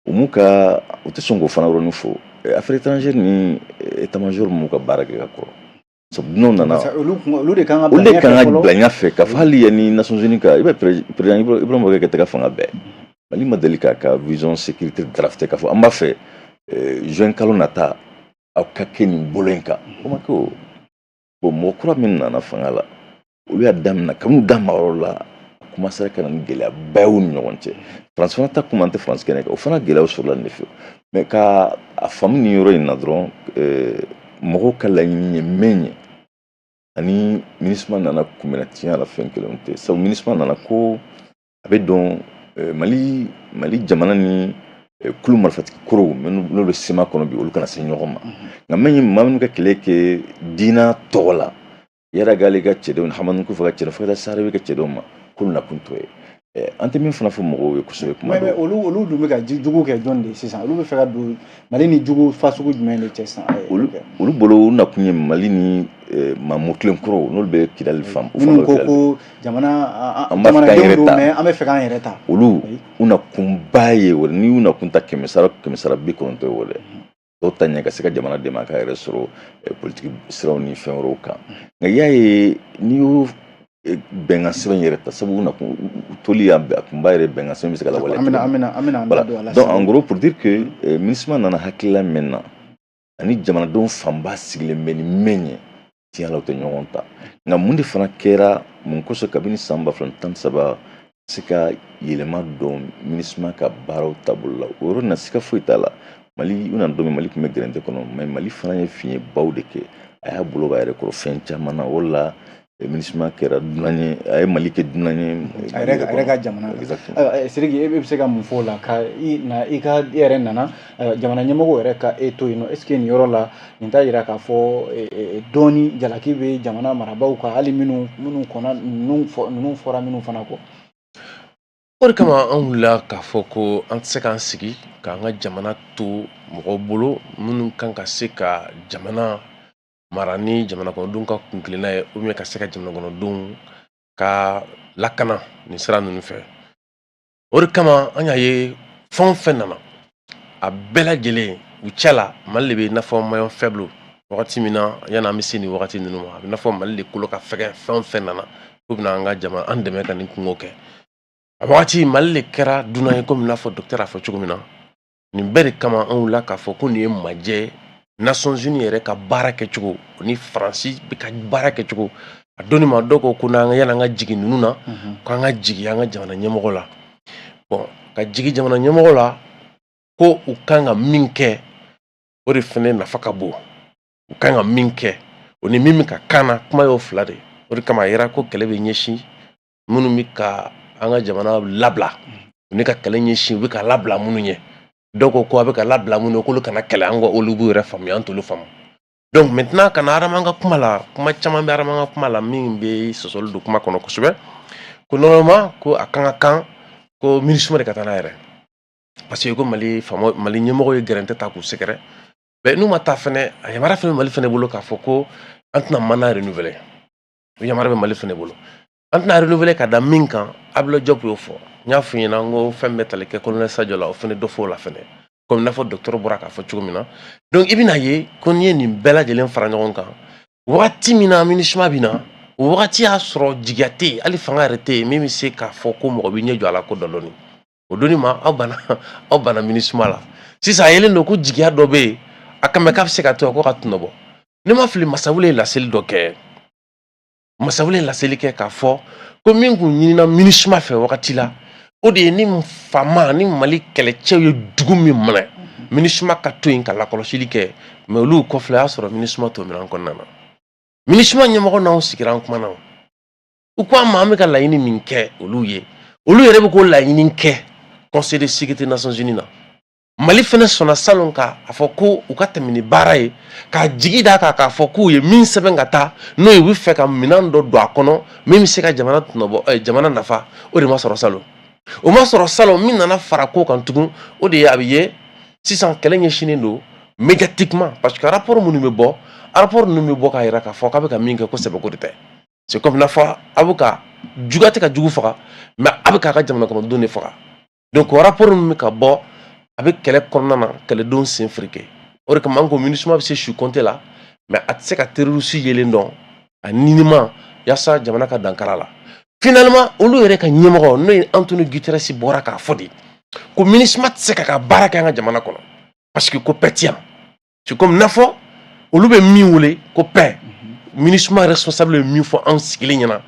u m'u ka, u tɛ sɔn k'o fana yɔrɔnin fɔ. Affaires étrangères ni état major m'u ka baara kɛ ka kɔrɔ, sabu dunanw nana. Olu de kan ka olu de kan ka bila ɲɛfɛ k'a fɔ hali yanni Nations Unies ka, i b'a président Ibrahima Boubacar Keïta ka fanga bɛɛ, Mali ma deli k'a ka vision sécurité drafté k'a fɔ an b'a fɛ juin kalo nata aw ka kɛ nin bolo in kan. O ma kɛ. O bon, mɔgɔ kura min nana fanga la, olu y'a daminɛ kabini u da mayɔrɔ la, a commencé ka na ni gɛlɛyaba ye u ni ɲɔgɔn cɛ. Faransi fana ta kuma, an tɛ Faransi kɛnɛ kan, o fana gɛlɛyaw sɔrɔla nin de fɛ. Mais ka a faamu nin yɔrɔ in na dɔrɔn, mɔgɔw ka laɲini ye min ye ani MINUSMA nana kunbɛnna tiɲɛ la, fɛn kelenw tɛ. Sabu MINUSMA nana ko a bɛ dɔn Mali jamana ni kulu marifatigi korow minnu n'olu bɛ CMA kɔnɔ bi, olu kana se ɲɔgɔn ma. Nka min ye maa minnu ka kɛlɛ kɛ diinɛ tɔgɔ la, Iyad Ghali ka cɛdenw, Hamani Kufa ka cɛdenw, fo ka taa Saharawi ka cɛdenw ma, k'olu nakun t'o ye. An tɛ min fana fɔ mɔgɔw ye kosɛbɛ kuma dɔw, olu dun bɛ ka jugu kɛ jɔn de ye sisan? Olu bɛ fɛ ka don Mali ni jugu fasugu jumɛn de cɛ sisan? Olu bolo, u nakun ye Mali ni maa kɔrɔw n'olu bɛ Kidali fan. Minnu ko jamana an b'a fɛ k'an yɛrɛ ta, an bɛ fɛ k'an yɛrɛ ta. Olu u nakunba ye o, n'i y'u nakun ta kɛmɛ sara, kɛmɛ sara 90 ye o dɛ. Dɔw ta ɲɛ ka se ka jamana dɛmɛ a k'a yɛrɛ sɔrɔ politiki siraw ni fɛn wɛrɛw kan. Nka i y'a ye, n'i y'o bɛnkan sɛbɛn yɛrɛ ta, sabu u nakun toli a kunba yɛrɛ, bɛnkan sɛbɛn bɛ se ka lawaleya. An bɛna an da don a la. Donc en gros, pour dire que MINUSMA nana hakilila min na ani jamanadenw fanba sigilen bɛ ni min ye, tiɲɛ la, u tɛ ɲɔgɔn ta. Nka mun de fana kɛra mun kosɔn kabini san 2013 se ka yɛlɛma don MINUSMA ka baaraw taabolo la? O yɔrɔ in na, siga foyi t'a la, Mali u nana don min, Mali tun bɛ gɛrɛntɛ kɔnɔ, mais Mali fana ye fiɲɛbaw de kɛ, a y'a bolo b'a yɛrɛ kɔrɔ fɛn caman na. O la MINUSMA kɛra dunan ye, a ye Mali kɛ dunan ye. A yɛrɛ ka jamana la. Sidiki, e bɛ se ka mun fɔ o la ka i na i ka e yɛrɛ nana jamana ɲɛmɔgɔw yɛrɛ ka e to yen nɔ? Est ce que nin yɔrɔ la, nin t'a yira k'a fɔ dɔɔni jalaki bɛ jamana marabaaw kan, hali minnu kɔnna ninnu fɔra minnu fana kɔ? O de kama an wulila k'a fɔ ko an tɛ se k'an sigi k'an ka jamana to mɔgɔw bolo minnu kan ka se ka jamana mara ni jamana kɔnɔdenw ka kunkilenna ye, ou bien ka se ka jamana kɔnɔdenw ka lakana nin sira ninnu fɛ. O de kama an y'a ye, fɛn o fɛn nana, a bɛɛ lajɛlen u cɛ la, Mali de bɛ i n'a fɔ maillon faible wagati min na yanni an bɛ se nin wagati ninnu ma. A bɛ i n'a fɔ Mali de kolo ka fɛgɛn. Fɛn o fɛn nana k'u bɛna an ka jamana an dɛmɛ ka nin kungo kɛ, a wagati Mali de kɛra dunan ye, komi i n'a fɔ docteur y'a fɔ cogo min na. Nin bɛɛ de kama an wulila k'a fɔ ko nin ye majɛ Nations Unies yɛrɛ ka baara kɛcogo ni Faransi bɛ ka baara kɛcogo. A donni ma, dɔw ko ko n'an yanni an ka jigin ninnu na, k'an ka jigin an ka jamana ɲɛmɔgɔ la. Bon, ka jigin jamana ɲɛmɔgɔ la ko u kan ka min kɛ, o de fɛnɛ nafa ka bon. U kan ka min kɛ, o ni min bɛ ka kan na, kuma y'o fila de ye. O de kama a yera ko kɛlɛ bɛ ɲɛsin minnu bɛ ka an ka jamana labila, u ni ka kɛlɛ ɲɛsin u bɛ ka labila minnu ɲɛ. Dɔw ko ko a bɛ ka labila minnu ye, k'olu kana kɛlɛ an kɔ, olu b'u yɛrɛ faamuya, an t'olu faamu. Donc maintenant, ka na Adama ka kuma la, kuma caman bɛ Adama ka kuma la min bɛ sɔsɔli don kuma kɔnɔ kosɛbɛ, ko normalement ko a kan ka kan ko MINUSMA de ka taa n'a yɛrɛ, parce que ko Mali faama, Mali ɲɛmɔgɔ ye gɛrɛntɛ ta k'u sɛgɛrɛ. Mais n'u ma taa fɛnɛ, a yamaruya fɛnɛ bɛ Mali fɛnɛ bolo k'a fɔ ko an tɛna mandat renouveler. O yamaruya bɛ Mali fɛnɛ bolo, an tɛna renouveler ka da min kan. Abdoulaye Diop y'o fɔ, n y'a f'i ɲɛna n ko fɛn bɛɛ tali kɛ colonel Sadio la, o fɛnɛ dɔ fɔ o la fɛnɛ. Comme n'a fɔ docteur bɔra k'a fɔ cogo min na. Donc i bɛna ye ko n'i ye nin bɛɛ lajɛlen fara ɲɔgɔn kan, wagati min na MINUSMA bɛ na, o wagati y'a sɔrɔ jigiya tɛ yen, hali fanga yɛrɛ tɛ yen min bɛ se k'a fɔ ko mɔgɔ bɛ ɲɛ jɔ a la ko dɔ dɔɔni. O donni ma, aw banna MINUSMA la. Sisan a yelen don ko jigiya dɔ bɛ yen, a kan bɛ k'a bɛ se ka to yen ko ka tɔnɔ bɔ. Ne ma fili, Masawule ye laseli dɔ kɛ. Masawule ye laseli kɛ k'a fɔ ko min kun ɲinina MINUSMA fɛ wagati la, o de ye ni faama ni Mali kɛlɛcɛw ye dugu min minɛ, MINUSMA ka to yen ka lakɔlɔsili kɛ. Mais olu kɔfɛ, o y'a sɔrɔ MINUSMA t'o minɛn kɔnɔna na. MINUSMA ɲɛmɔgɔ n'anw sigira, an kumana, u ko an ma an bɛ ka laɲini min kɛ olu ye, olu yɛrɛ bɛ k'o laɲini kɛ Conseil de sécurité Nations Unies na. Mali fɛnɛ sɔnna salon ka a fɔ ko u ka tɛmɛ ni baara ye, k'a jigi d'a kan k'a fɔ k'u ye min sɛbɛn ka taa n'o ye, u bɛ fɛ ka minɛn dɔ don a kɔnɔ min bɛ se ka jamana tɔnɔbɔ, jamana nafa. O de ma sɔrɔ salon, o ma sɔrɔ salon. Min nana fara ko kan tugun, o de ye a bɛ ye sisan kɛlɛ ɲɛsinnen don médiatiquement, parce que rapport minnu bɛ bɔ, rapport ninnu bɛ bɔ k'a jira k'a fɔ k'a bɛ ka min kɛ, ko sɛbɛko de tɛ. C'est comme n'a fɔ a bɛ ka juguya tɛ ka jugu faga, mais a bɛ k'a ka jamana kɔnɔdenw de faga. Donc o rapport min bɛ ka bɔ, a bɛ kɛlɛ kɔnɔna na, kɛlɛdenw sen fereke. O de kama an ko MINUSMA bɛ se su compter la, mais a tɛ se ka terroriste yelen dɔn a ninima yaasa jamana ka dankara la. Finalement, olu yɛrɛ ka ɲɛmɔgɔ, n'o ye Antonio Guterres, bɔra k'a fɔ de ko MINUSMA tɛ se ka ka baara kɛ an ka jamana kɔnɔ, parce que ko paix tɛ yan. C'est comme n'a fɔ olu bɛ min wele ko paix, MINUSMA responsable bɛ min fɔ anw sigilen ɲɛna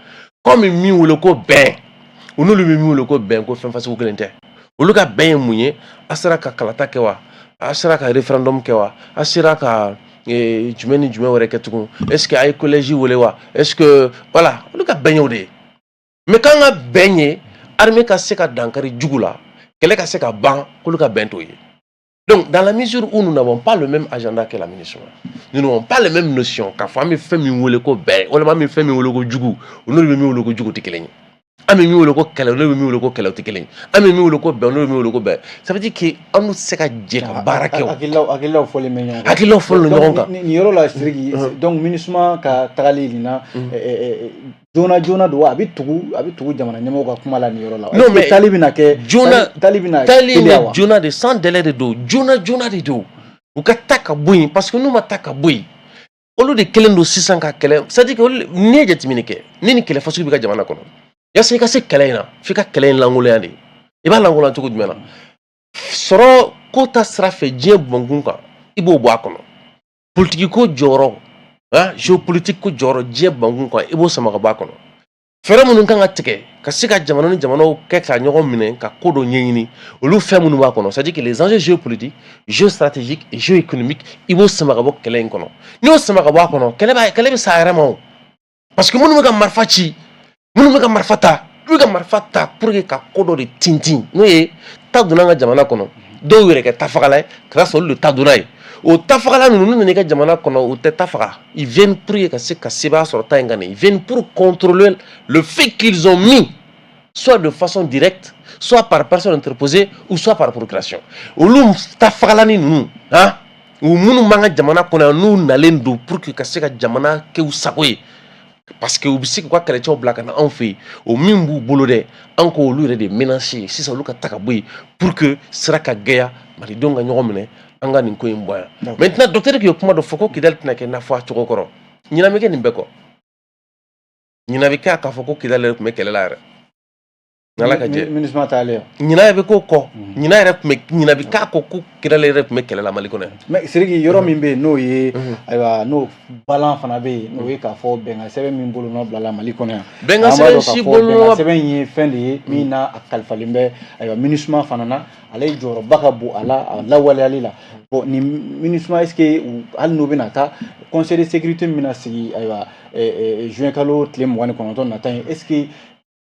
ko an bɛ min wele ko bɛn, u n'olu bɛ min wele ko bɛn, ko fɛn fasugu kelen tɛ. Olu ka bɛn ye mun ye? A sera ka kalata kɛ wa? A sera ka référendum kɛ wa? A sera ka jumɛn ni jumɛn wɛrɛ kɛ tugun? Est ce que a ye collège wele wa? Est ce que voilà, olu ka bɛn y'o de ye. Mais k'an ka bɛn ye armée ka se ka dankari jugu la, kɛlɛ ka se ka ban, k'olu ka bɛn t'o ye. Donc dans la mesure où nous n'avons pas le même agenda que la MINUSMA, nous n'avons pas les mêmes notions, k'a fɔ an bɛ fɛn min wele ko bɛn walima an bɛ fɛn min wele ko jugu, o n'olu bɛ min wele ko jugu tɛ kelen ye. An bɛ min wele ko kɛlɛ, n'olu bɛ min wele ko kɛlɛ, o tɛ kelen ye. An bɛ min wele ko bɛn, n'olu bɛ min wele ko bɛn, ça veut dire que an n'u tɛ se ka jɛ ka baara kɛ o. Hakililaw fɔlen bɛ ɲɔgɔn kan. Hakililaw fɔlen don ɲɔgɔn kan. Nin yɔrɔ la, Sidiki, donc MINUSMA ka tagali nin na joona joona don wa? A bɛ tugu jamana ɲɛmɔgɔw ka kuma la nin yɔrɔ la. Non, mais taali bɛna kɛ joona taali bɛna taali teliya wa? Joona de, sans délai de don, joona joona de don. U ka taa ka bɔ yen, parce que n'u ma taa ka bɔ yen, olu de kɛlen don sisan ka kɛlɛ. C'est à dire que olu, n'i ye jateminɛ kɛ, ni nin kɛlɛ fasugu bɛ ka jamana kɔnɔ, yaasa i ka se kɛlɛ in na, f'i ka kɛlɛ in lankolonya de. I b'a lankolonya cogo jumɛn na? Sɔrɔ ko ta sira fɛ, diɲɛ bɔnkun kan, i b'o bɔ a kɔnɔ. Politiki ko jɔyɔrɔ, han, géopolitique ko jɔyɔrɔ diɲɛ bankun kan, i b'o sama ka bɔ a kɔnɔ. Fɛɛrɛ minnu kan ka tigɛ ka se ka jamana ni jamanaw kɛ ka ɲɔgɔn minɛ ka ko dɔ ɲɛɲini, olu fɛn minnu b'a kɔnɔ, c'est à dire que les enjeux géopolitiques, géostratégiques et géoéconomiques, i b'o sama ka bɔ kɛlɛ in kɔnɔ. N'i y'o sama ka bɔ a kɔnɔ, kɛlɛ bɛ sa a yɛrɛ ma o, parce que minnu bɛ ka marifa ci, minnu bɛ ka marifa ta, olu bɛ ka marifa ta pour que ka ko dɔ de tintin, n'o ye ta donna an ka jamana kɔnɔ, dɔw yɛrɛ kɛ tafagala ye ka taa sɔrɔ olu de ta donna ye. O tafagala ninnu, n'u nana i ka jamana kɔnɔ, u tɛ ta faga. Ils viennent pour que ka se ka sebaaya sɔrɔ ta in kan. Ils viennent pour contrôler le fait qu'ils ont mis, soit de façon directe, soit par personne interposée ou soit par procuration. Olu tafagalanin ninnu, han, u minnu b'an ka jamana kɔnɔ yan, n'u nalen don pour que ka se ka jamana kɛ u sago ye, parce que u bɛ se k'u ka kɛlɛcɛw bila ka na anw fɛ yen, o min b'u bolo dɛ, an k'olu yɛrɛ de menacer sisan, olu ka ta ka bɔ yen pour que sira ka gɛya, malidenw ka ɲɔgɔn minɛ, an ka nin ko in bɔ yan. Maintenant, docteur ye kuma dɔ fɔ ko Kidali tɛna kɛ i n'a fɔ a cogo kɔrɔ. Ɲinan bɛ kɛ nin bɛɛ kɔ, ɲinan bɛ kɛ k'a fɔ ko Kidali yɛrɛ tun bɛ kɛlɛ la yɛrɛ, n'Ala ka jɛ. MINUSMA taalen. Ɲinan yɛrɛ bɛ k'o kɔ, ɲinan yɛrɛ tun bɛ, ɲinan bɛ k'a kɔ ko Kidali yɛrɛ tun bɛ kɛlɛ la Mali kɔnɔ yan. Mais Sidiki, yɔrɔ min bɛ yen n'o ye, ayiwa, n'o balan fana bɛ yen, n'o ye k'a fɔ bɛnkan sɛbɛn min bolonɔ bilala Mali kɔnɔ yan. Bɛnkan sɛbɛn si bolonɔ bɛnkan sɛbɛn in ye fɛn de ye min n'a a kalifalen bɛ, ayiwa, MINUSMA fana na, ale jɔyɔrɔba ka bon a la, a lawaleyali la. Bon, nin MINUSMA, est ce que hali n'u bɛna taa, conseil de sécurité min bɛna sigi, ayiwa, juin kalo tile 29 nata in, est ce que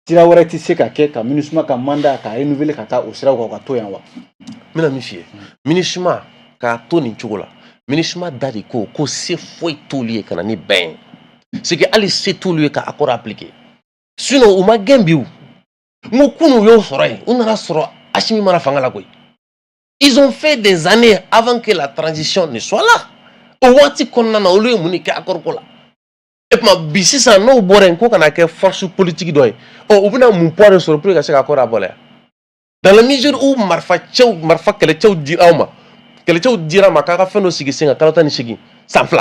sira wɛrɛ tɛ se ka kɛ ka MINUSMA ka mandat k'a renouveler ka taa o siraw kan, ka to yan wa? N bɛna min f'i ye, MINUSMA k'a to nin cogo la, MINUSMA da de ko ko se foyi t'olu ye ka na ni bɛn ye. C'est que hali se t'olu ye ka accord appliquer, sinon u ma gɛn bi. O n ko kunun u y'o sɔrɔ yen, u nana sɔrɔ Assimi mana fanga la koyi. Ils ont fait des années avant que la transition ne soit là. O waati kɔnɔna na, olu ye mun de kɛ accord ko la? E tuma bi sisan n'o bɔra yen ko kana kɛ force politique dɔ ye, ɔ, u bɛna mun poids de sɔrɔ pour que ka se ka accord abɔlɛ? Dans la mesure où marifa cɛw, marifa kɛlɛcɛw di aw ma. Kɛlɛcɛw dira ma k'a ka fɛn dɔ sigi sen kan kalo 18, san 2,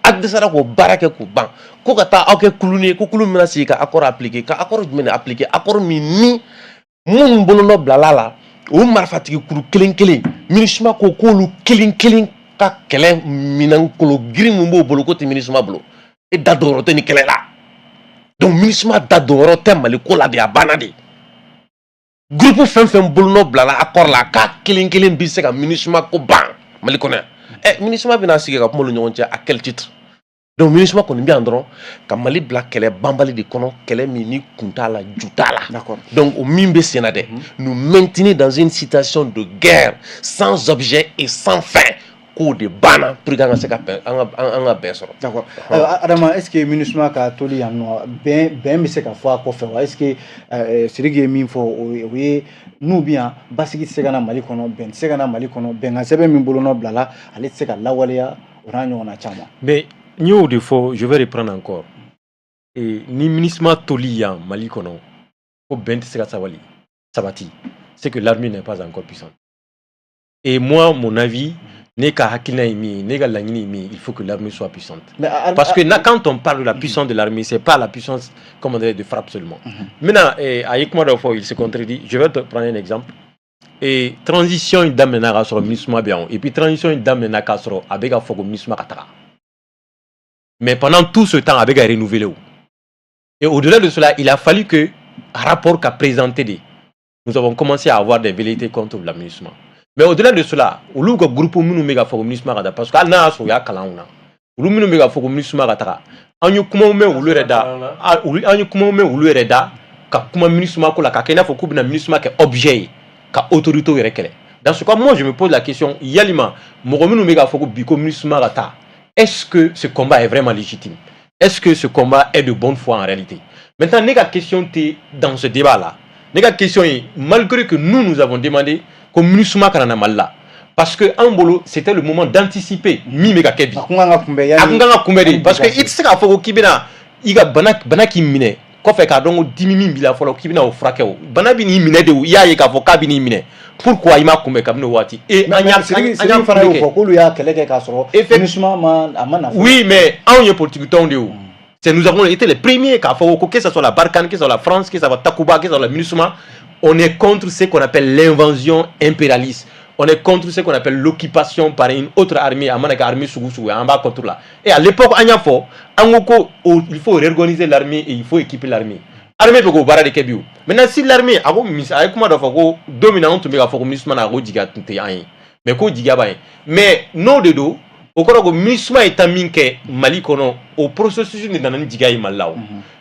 a dɛsɛra k'o baara kɛ k'o ban, ko ka taa aw kɛ kuluni ye, ko kulu min bɛna sigi ka accord appliquer. Ka accord jumɛn de appliquer? Accord min ni minnu bolonɔ bilala la, o marifatigi kuru kelen kelen, MINUSMA ko k'olu kelen kelen ka kɛlɛ minɛnkolo girin min b'o bolo, k'o tɛ MINUSMA bolo. E da donyɔrɔ tɛ nin kɛlɛ la. Donc MINUSMA da donyɔrɔ tɛ Mali ko la de, a banna de. Groupe fɛn fɛn bolonɔ bilala accord la, k'a kelen kelen bɛ se ka MINUSMA ko ban Mali kɔnɔ yan. Ɛ, MINUSMA bɛna sigi ka kuma olu ɲɔgɔn cɛ à quel titre? Donc MINUSMA kɔni bɛ yan dɔrɔn ka Mali bila kɛlɛ banbali de kɔnɔ, kɛlɛ min ni kun t'a la, ju t'a la. Donc o min bɛ sen na dɛ, nous maintenir dans une situation de guerre sans objet et sans fin, k'o de banna pour que an ka se ka bɛn, an ka bɛn sɔrɔ. D'accord. Ayiwa Adama, est ce que MINUSMA ka toli yan nɔ, bɛn bɛ se ka fɔ a kɔfɛ wa? Est ce que Sidiki ye min fɔ, o ye n'u bɛ yan, basigi tɛ se ka na Mali kɔnɔ, bɛn tɛ se ka na Mali kɔnɔ, bɛnkan sɛbɛn min bolonɔ bilala, ale tɛ se ka lawaleya, o n'a ɲɔgɔnna caman? Mais n y'o de fɔ, je vais reprendre encore. Et ni MINUSMA toli yan Mali kɔnɔ, ko bɛn tɛ se ka sabati, c'est que l'armée n'est pas encore puissante. Et moi, mon avis, ne ka hakilina ye min ye, ne ka laɲini ye min ye, il faut que l'armée soit puissante. Mais Parce que quand on parle de la puissance de l'armée, c'est pas la puissance, comment dire, de frappe seulement. Maintenant, a ye kuma dɔ fɔ, il se contredit. Je vais te prendre un exemple. Et transition in daminɛna k'a sɔrɔ MINUSMA bɛ yan, et puis transition in daminɛna k'a sɔrɔ a bɛ ka fɔ ko MINUSMA ka taga. Mais pendant tout ce temps, a bɛ ka renouveler o. Et au-delà de cela, il a fallu que rapport qu'a présenté de, nous avons commencé à avoir des velléités contre la MINUSMA. Mais au-delà de cela, olu ka groupe minnu bɛ ka fɔ ko MINUSMA ka taa, parce que hali n'a y'a sɔrɔ u y'a kalan anw na, olu minnu bɛ ka fɔ ko MINUSMA ka taga, an ye kumaw mɛn olu yɛrɛ da, an ye kumaw mɛn olu yɛrɛ da ka kuma MINUSMA ko la, ka kɛ i n'a fɔ k'u bɛna MINUSMA kɛ objet ye ka autorité yɛrɛ kɛlɛ. Dans ce cas, moi je me pose la question, yalima mɔgɔ minnu bɛ k'a fɔ ko bi ko MINUSMA ka taa, est-ce que ce combat est vraiment légitime? Est-ce que ce combat est de bonne foi en réalité? Maintenant, ne ka question tɛ dans ce débat-là. Ne ka question est, malgré que nous, nous avons demandé ko MINUSMA kana na Mali la, parce que an bolo, c'était le moment d'anticiper min bɛ ka kɛ bi. A kun kan ka kunbɛn. A kun kan ka kunbɛn de, parce que i tɛ se k'a fɔ ko k'i bɛna i ka bana k'i minɛ kɔfɛ k'a dɔn ko dimi min b'i la fɔlɔ, k'i bɛna o furakɛ. O bana bɛ n'i minɛ de, o i y'a ye k'a fɔ k'a bɛ n'i minɛ, pourquoi i m'a kunbɛn kabini o waati? Et an y'a Sidiki fana y'o fɔ k'olu y'a kɛlɛ kɛ k'a sɔrɔ MINUSMA ma a ma na fɔlɔ. Oui, mais anw ye politique tɔnw de ye o. C'est nous avons été les premiers k'a fɔ ko que ce soit la Barkhane, que ce soit la France, que ce soit Takuba, que ce soit la MINUSMA, on est contre ce qu'on appelle l'invasion impérialiste. On est contre ce qu'on appelle l'occupation par une autre armée, a mana kɛ armée sugu sugu ye, an b'a contre la. Et à l'époque, an y'a fɔ, an ko ko il faut réorganiser l'armée et il faut équiper l'armée. Armée bɛ k'o baara de kɛ bi o. Maintenant, si l'armée, a ko a ye kuma dɔ fɔ ko don min na anw tun bɛ k'a fɔ ko MINUSMA na, ko jigiya tun tɛ an ye, mais ko jigiya b'an ye. Mais n'o de don, o kɔrɔ ko MINUSMA ye taa min kɛ Mali kɔnɔ, o processus de nana ni jigiya ye Mali la o.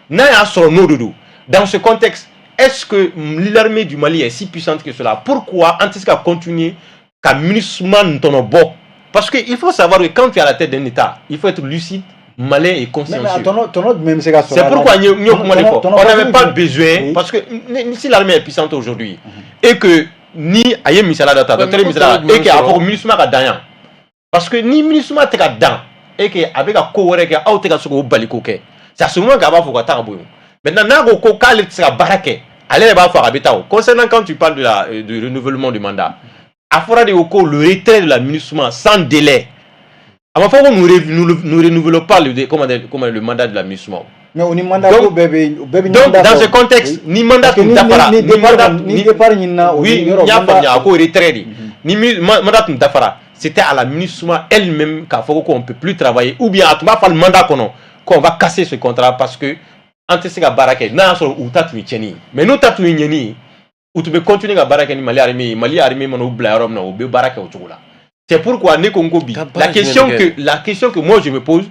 N'a y'a sɔrɔ n'o de don, dans ce contexte, est-ce que l'armée du Mali est si puissante que cela? Pourquoi an tɛ se ka continuer ka MINUSMA tɔnɔ bɔ? Parce que il faut savoir que quand tu es à la tête d'un État, il faut être lucide, malin et consciencieux. Mais tɔnɔ jumɛn bɛ se ka sɔrɔ? C'est pourquoi n ye kuma de fɔ. On n'avait pas besoin, parce que si l'armée est puissante aujourd'hui et que ni a ye misaliya dɔ ta, docteur ye misaliya, et que a fɔ ko MINUSMA ka dan yan, parce que ni MINUSMA tɛ ka dan et que a bɛ ka ko wɛrɛ kɛ, aw tɛ ka se k'o bali k'o kɛ, c'est à ce moment qu'a b'a fɔ ka taa ka bɔ yen. Maintenant, n'a ko ko k'ale tɛ se ka baara kɛ, ale yɛrɛ b'a fɔ a bɛ taa o. Concernant quand tu parles de la du renouvellement du mandat, a fɔra de ko le retrait de la MINUSMA sans délai. A ma fɔ ko nous renouvelons pas le comment dire, comment le mandat de la MINUSMA. Mais o ni mandat ko bɛɛ bɛ, o bɛɛ bɛ. Donc dans ce contexte, ni mandat tun dafara, ni mandat ni départ ɲinina o, oui, n y'a faamuya, a ko retrait de, ni mandat tun dafara, c'était à la MINUSMA elle-même k'a fɔ qu'on peut plus travailler, ou bien a tun b'a fɔ mandat kɔnɔ qu'on va casser ce contrat parce que an tɛ se ka baara kɛ, n'a y'a sɔrɔ u ta tun ye tiɲɛni ye. Mais n'u ta tun ye ɲɛni ye, u tun bɛ continuer ka baara kɛ ni Mali armée ye. Mali armée mana u bila yɔrɔ min na, u bɛ baara kɛ o cogo la. C'est pourquoi ne ko n ko bi, la question que moi je me pose,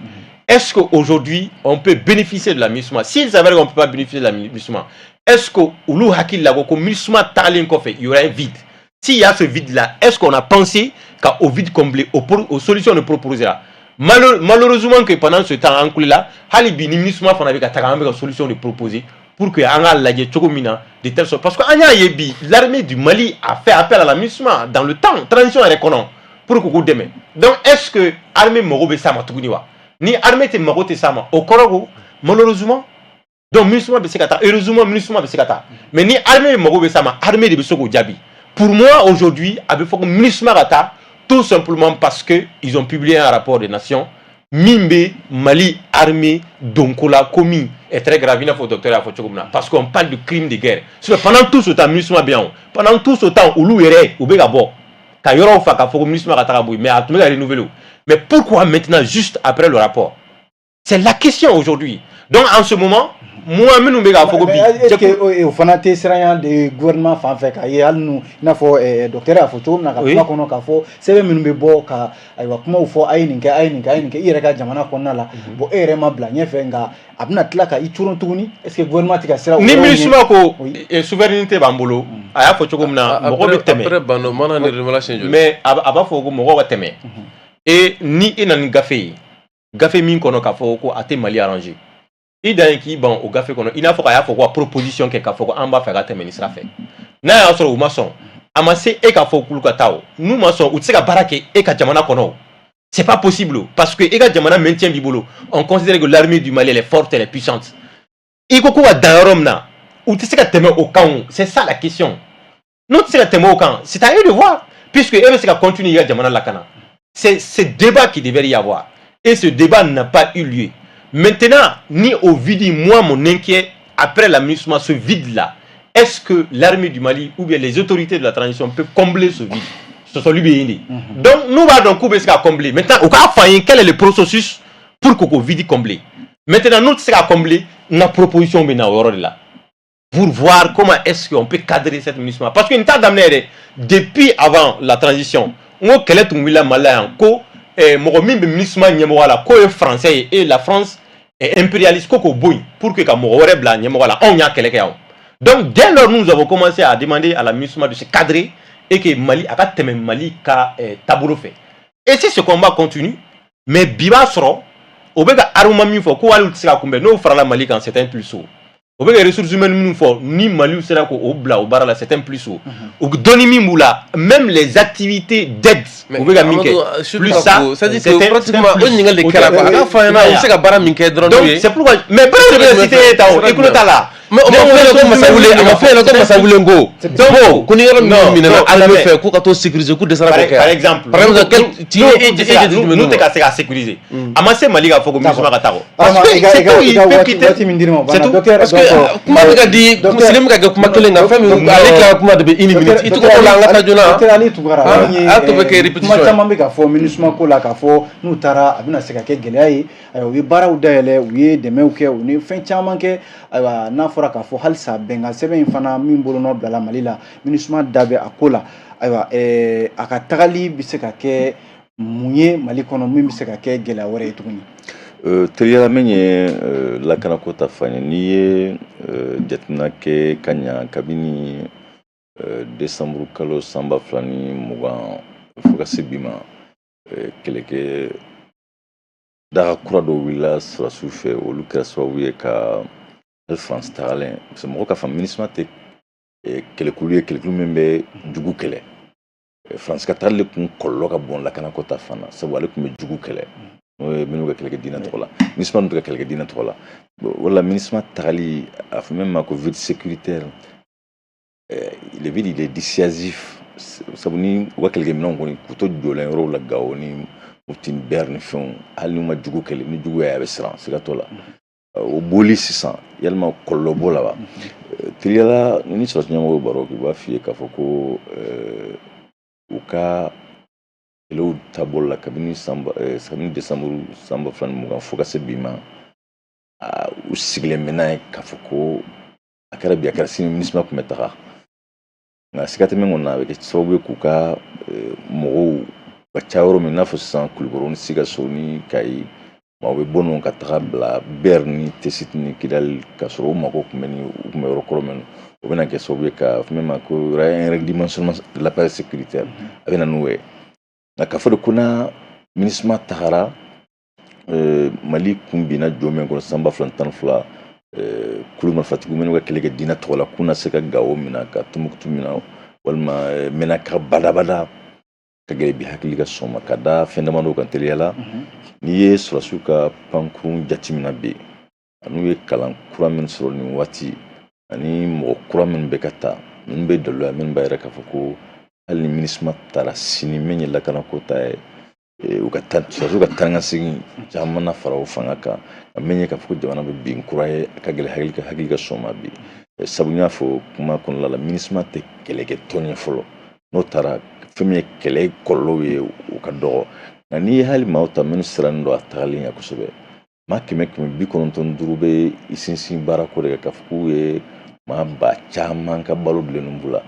est-ce qu'aujourd'hui on peut bénéficier de la MINUSMA? S'il s'avère qu'on ne peut pas bénéficier de la MINUSMA, est-ce que olu hakili la ko MINUSMA tagalen kɔfɛ, il y aura un vide? S'il y a ce vide-là, est-ce qu'on a pensé qu'au vide combler, aux solutions de proposer là? Malheureusement que pendant ce temps, an kulela hali bi, ni MINUSMA fana bɛ ka taga, an bɛ ka solution de proposer pour que an k'a lajɛ cogo min na de telle sorte, parce que an y'a ye bi, l'armée du Mali a fait appel à la MINUSMA dans le temps transition yɛrɛ kɔnɔ pour que k'u dɛmɛ. Donc est-ce que armée mago bɛ s'a ma tuguni wa? Ni armée tɛ mago tɛ s'a ma, o kɔrɔ ko malheureusement donc MINUSMA bɛ se ka taa, heureusement MINUSMA bɛ se ka taa, mais ni armée mago bɛ s'a ma, armée de bɛ se k'o jaabi. Pour moi aujourd'hui, a bɛ fɔ ko MINUSMA ka taa. Tout simplement parce que ils ont publié un rapport des Nations min bɛ Mali armée donko la, ko min est très grave, i n'a fɔ docteur y'a fɔ cogo min na, parce qu'on parle de crime de guerre. Sinon, pendant tout ce temps, MINUSMA bɛ yan o. Pendant tout ce temps, olu yɛrɛ u bɛ ka bɔ ka yɔrɔw fa k'a fɔ ko MINUSMA ka taga bɔ yen, mais a tun bɛ ka renouveler o. Mais pourquoi maintenant, juste après le rapport? C'est la question aujourd'hui. Donc en ce moment, moi, minnu bɛ k'a fɔ ko bi Est-ce que o fana tɛ siranya de gouvernement fan fɛ k'a ye, hali nu i n'a fɔ docteur y'a fɔ cogo min na ka kuma kɔnɔ, k'a fɔ sɛbɛn minnu bɛ bɔ ka, ayiwa, kumaw fɔ, a ye nin kɛ, a ye nin kɛ, a ye nin kɛ, i yɛrɛ ka jamana kɔnɔna la, bon, e yɛrɛ ma bila ɲɛfɛ, nka a bɛna tila ka i coron tuguni? Est-ce que gouvernement tɛ ka siran o Ni yɔrɔw ɲɛ? MINUSMA ko souveraineté b'an bolo, a y'a fɔ cogo min na, mɔgɔ bɛ tɛmɛ. Après bando mana ni révélation joli. Mais a b'a fɔ ko mɔgɔw ka tɛmɛ, et ni e nana ni gafe ye, gafe min kɔnɔ k'a fɔ ko a tɛ Mali arranger, i dan ye k'i ban o gafe kɔnɔ, i n'a fɔ a y'a fɔ ko ka proposition kɛ k'a fɔ ko an b'a fɛ ka tɛmɛ nin sira fɛ. N'a y'a sɔrɔ u ma sɔn, a ma se e k'a fɔ k'olu ka taa o. N'u ma sɔn, u tɛ se ka baara kɛ e ka jamana kɔnɔ o. C'est pas possible o, parce que e ka jamana maintien b'i bolo. On considère que l'armée du Mali, elle est forte, elle est puissante. I ko ko ka dan yɔrɔ min na, u tɛ se ka tɛmɛ o kan o. C'est ça la question. N'u tɛ se ka tɛmɛ o kan, c'est à eux de voir, puisque e bɛ se ka continuer i ka jamana lakana. C'est ce débat qui devait y avoir et ce débat n'a pas eu lieu. Maintenant, ni au vide, moi, mon inquiet après la MINUSMA, ce vide là, est-ce que l'armée du Mali ou bien les autorités de la transition peuvent combler ce vide? Ce sont lui. Donc nous va donc k'u bɛ se ka combler. Maintenant, u k'a fɔ an ye quel est le processus pour que k'o vide combler. Maintenant, n'u tɛ se ka combler, n ka proposition bɛ na o yɔrɔ de la pour voir comment est-ce qu'on peut cadrer cette MINUSMA. Parce que nin t'a daminɛ yɛrɛ, depuis avant la transition, n ko kɛlɛ tun wulila Mali la yan ko mɔgɔ min bɛ MINUSMA ɲɛmɔgɔ la, k'o ye français ye et la France est impérialiste, ko k'o bɔ yen pour que ka mɔgɔ wɛrɛ bila ɲɛmɔgɔ la. Anw y'a kɛlɛ kɛ yan. Donc dès lors, nous avons commencé à demander à la MINUSMA de se cadrer et que Mali a ka tɛmɛ Mali ka taabolo fɛ. Et si ce combat continue, mais bi b'a sɔrɔ o bɛ ka armement min fɔ ko hali u tɛ se ka kunbɛn, n'o farala Mali kan, c'est un plus. O bɛ ka ressources humaines minnu fɔ, ni Mali sera k'o bila o baara la, c'est un plus. O dɔnni min b'u la, même les activités d'aide, u bɛ ka min kɛ, plus ça, c'est-à-dire que pratiquement o ɲininkali de kɛra quoi. A k'a fɔ an ɲɛna, u bɛ se ka baara min kɛ dɔrɔn n'o ye. Donc c'est pourquoi, mais baara de bɛ cité ta o, i kulo t'a la. Mais o ma fɔ ɲɛna ko Masawule, a ma fɔ ɲɛna ko Masawule ko donc ko ni yɔrɔ min minɛna armée fɛ, k'u ka t'o sécuriser, k'u dɛsɛra k'o kɛ. Par exemple, par exemple, quel tu n'u tɛ ka se ka sécuriser, a ma se Mali k'a fɔ ko MINUSMA ka taa kɔ. Parce que c'est tout, il peut quitter. Waati min dir'i ma, c'est tout, parce que kuma bɛ ka di Sili bɛ ka kɛ kuma kelen kan, fɛn min ale tila kuma de bɛ une minute, i tɔgɔ la, an ka taa joona. Docteur Ali Tunkara, a tɔ bɛ kɛ répétition. Kuma caman bɛ ka fɔ MINUSMA ko la, k'a fɔ n'u taara a bɛna se ka kɛ gɛlɛya ye. Ayiwa, u ye baaraw dayɛlɛ, u ye dɛmɛw kɛ, u ni fɛn caman kɛ. Ayiwa, n'a fɔra k'a fɔ halisa bɛnkan sɛbɛn in fana min bolonɔ bilala Mali la, MINUSMA da bɛ a ko la. Ayiwa, a ka tagali bɛ se ka kɛ mun ye Mali kɔnɔ min bɛ se ka kɛ gɛlɛya wɛrɛ ye tuguni? Teriyala, min ye lakanako ta fan ye, n'i ye jateminɛ kɛ ka ɲa, kabini décembre kalo san 2020 fo ka se bi ma, kɛlɛkɛ daga kura dɔw wulila sɔrɔdasiw fɛ. Olu kɛra sababu ye ka hali France tagalen, parce que mɔgɔ ka faamu, MINUSMA tɛ kɛlɛkulu ye, kɛlɛkulu min bɛ jugu kɛlɛ. France ka tagali kun kɔlɔlɔ ka bon lakanako ta fan na, sabu ale tun bɛ jugu kɛlɛ, n'o ye minnu ka kɛlɛkɛ diinɛ tɔgɔ la. MINUSMA tun tɛ ka kɛlɛkɛ diinɛ tɔgɔ la. O la, MINUSMA tagali, a fɔ min ma ko vide sécuritaire, le vide, il est dissuasif, sabu ni u ka kɛlɛkɛminɛnw kɔni k'u to jɔlen yɔrɔw la, Gawo ni Mopti ni Ber ni fɛnw, hali n'u ma jugu kɛlɛ, ni jugu y'a ye, a bɛ siran, siga t'o la. O boli sisan, yalima kɔlɔlɔ b'o la wa? Teriyala, ni sɔrɔdasi ɲɛmɔgɔw baro kɛ, u b'a f'i ye k'a fɔ ko u ka kɛlɛw taabolo la, kabini san kabini décembre san 2020 fo ka se bi ma, u sigilen bɛ n'a ye k'a fɔ ko a kɛra bi, a kɛra sini, MINUSMA tun bɛ taga. Nka siga tɛ min kɔni na, a bɛ kɛ sababu ye k'u ka mɔgɔw ka ca yɔrɔ min, i n'a fɔ sisan Kulukɔrɔ ni Sikaso ni Kayi, maaw bɛ bɔ nɔ ka taga bila Ber ni Tessit ni Kidali, ka sɔrɔ u mako tun bɛ ni u tun bɛ yɔrɔ kɔrɔ min. O bɛna kɛ sababu ye ka fɛn min ma ko un redimensionnement de l'appareil sécuritaire, a bɛ na n'o ye. Nka k'a fɔ de ko na MINUSMA tagara, Mali kun binna jɔ min kɔnɔ san 2012, kulu marifatigiw minnu ka kɛlɛ kɛ diinɛ tɔgɔ la, k'u na se ka Gawo minɛ, ka Tumutu minɛ, walima Menaka badabada, ka gɛlɛn bi hakili ka sɔn ma, ka da fɛn damadɔ kan teliya la. N'i ye sɔrɔdasiw ka pankurun jateminɛ bi, n'u ye kalan kura min sɔrɔ nin waati, ani mɔgɔ kura minnu bɛ ka ta, ninnu bɛ daluya minnu b'a yira k'a fɔ ko Hali ni MINUSMA taara sini, min ye lakanako ta ye, u ka taa sɔrɔdasiw ka taa ni ka segin caman na fara o fanga kan. Nka min ye k'a fɔ ko jamana bɛ bin kura ye, a ka gɛlɛn hakili ka sɔn ma bi. Sabu n y'a fɔ kuma kɔnɔna la, MINUSMA tɛ kɛlɛkɛ tɔn ye fɔlɔ. N'o taara, fɛn min ye kɛlɛ kɔlɔlɔw ye, o ka dɔgɔ. Nka n'i ye hali maaw ta minnu sirannen don a tagali ɲɛ kosɛbɛ, maa 195 bɛ i sinsin baarako de kan, k'a fɔ k'u ye maa ba caman ka balo bilennen b'u la.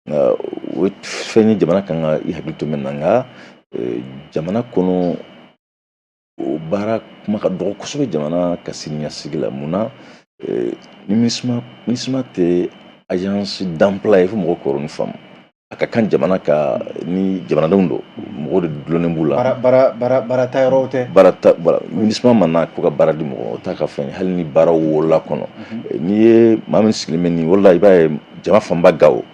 Nka o ye fɛn ye jamana kan ka i hakili to min na. Nka jamana kɔnɔ, o baara kuma ka dɔgɔ kosɛbɛ jamana ka siniɲɛsigi la. Mun na? Ni MINUSMA tɛ agence d'emploi ye, fo mɔgɔw k'o faamu. A ka kan jamana ka ni jamanadenw don, mɔgɔw de dulonnen b'u la. Baara ta yɔrɔw tɛ. Baara ta, voilà. MINUSMA ma na ko ka baara di mɔgɔ, o t'a ka fɛn ye. Hali ni baara wolola kɔnɔ, n'i ye maa min sigilen bɛ nin, wala i b'a ye jama fanba Gawo,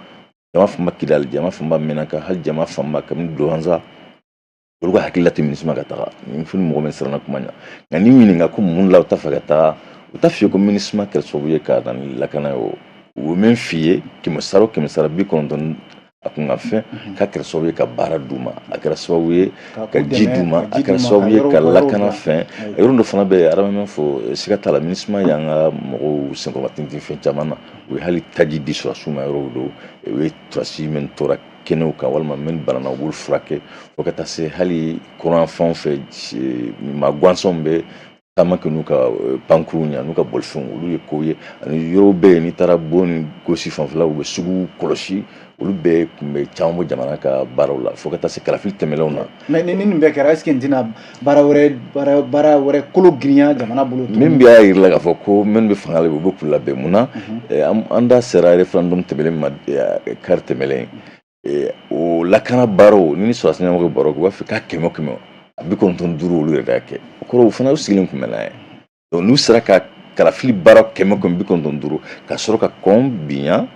jama fanba Kidali, jama fanba Menaka, hali jama fanba kabini Douentza, olu ka hakili la tɛ MINUSMA ka taga nin fo ni mɔgɔ min siranna kuma ɲɛ. Nka n'i ɲininka ko mun la u t'a fɛ ka taga, u t'a f'i ye ko MINUSMA kɛra sababu ye ka na ni lakana ye. O u bɛ min f'i ye, kɛmɛ sara o kɛmɛ sara 90, a kun ka fɛn k'a kɛra sababu ye ka baara d'u ma, a kɛra sababu ye ka ji d'u ma, a kɛra sababu ye ka lakana fɛn. Yɔrɔ dɔ fana bɛ yen, Adama min fɔ, siga t'a la, MINUSMA y'an ka mɔgɔw senkɔrɔma tintin fɛn caman na. U ye hali taji di sɔrɔdasiw ma yɔrɔw don, u ye sɔrɔdasi min tora kɛnɛw kan walima min banana, u b'olu furakɛ, fo ka taa se hali kɔrɔn fan fɛ, maa gansanw bɛ taama kɛ n'u ka pankurunw ye, n'u ka bolifɛnw, olu ye kow ye. Ani yɔrɔw bɛ yen, n'i taara bon ni gosi fanfɛla, u bɛ sugu kɔlɔsi, olu bɛɛ tun bɛ caman bɔ jamana ka baaraw la, fo ka taa se kalafili tɛmɛnlenw na. Mais ni nin bɛɛ kɛra, est ce que nin tɛna baara wɛrɛ kolo girinya jamana bolo? Min b'a yir'i la k'a fɔ ko minnu bɛ fanga la, u bɛ k'u labɛn. Mun na an da sera référendum tɛmɛnen ma kari tɛmɛnen, o lakana baaraw ni sɔrɔdasi ɲɛmɔgɔ bɛ baro kɛ, u b'a fɔ k'a kɛmɛ o kɛmɛ, a 95 olu yɛrɛ de y'a kɛ. O kɔrɔ, u fana u sigilen tun bɛ n'a ye. Donc n'u sera ka kalafili baara kɛmɛ kɛmɛ 95, ka sɔrɔ ka kɔn binya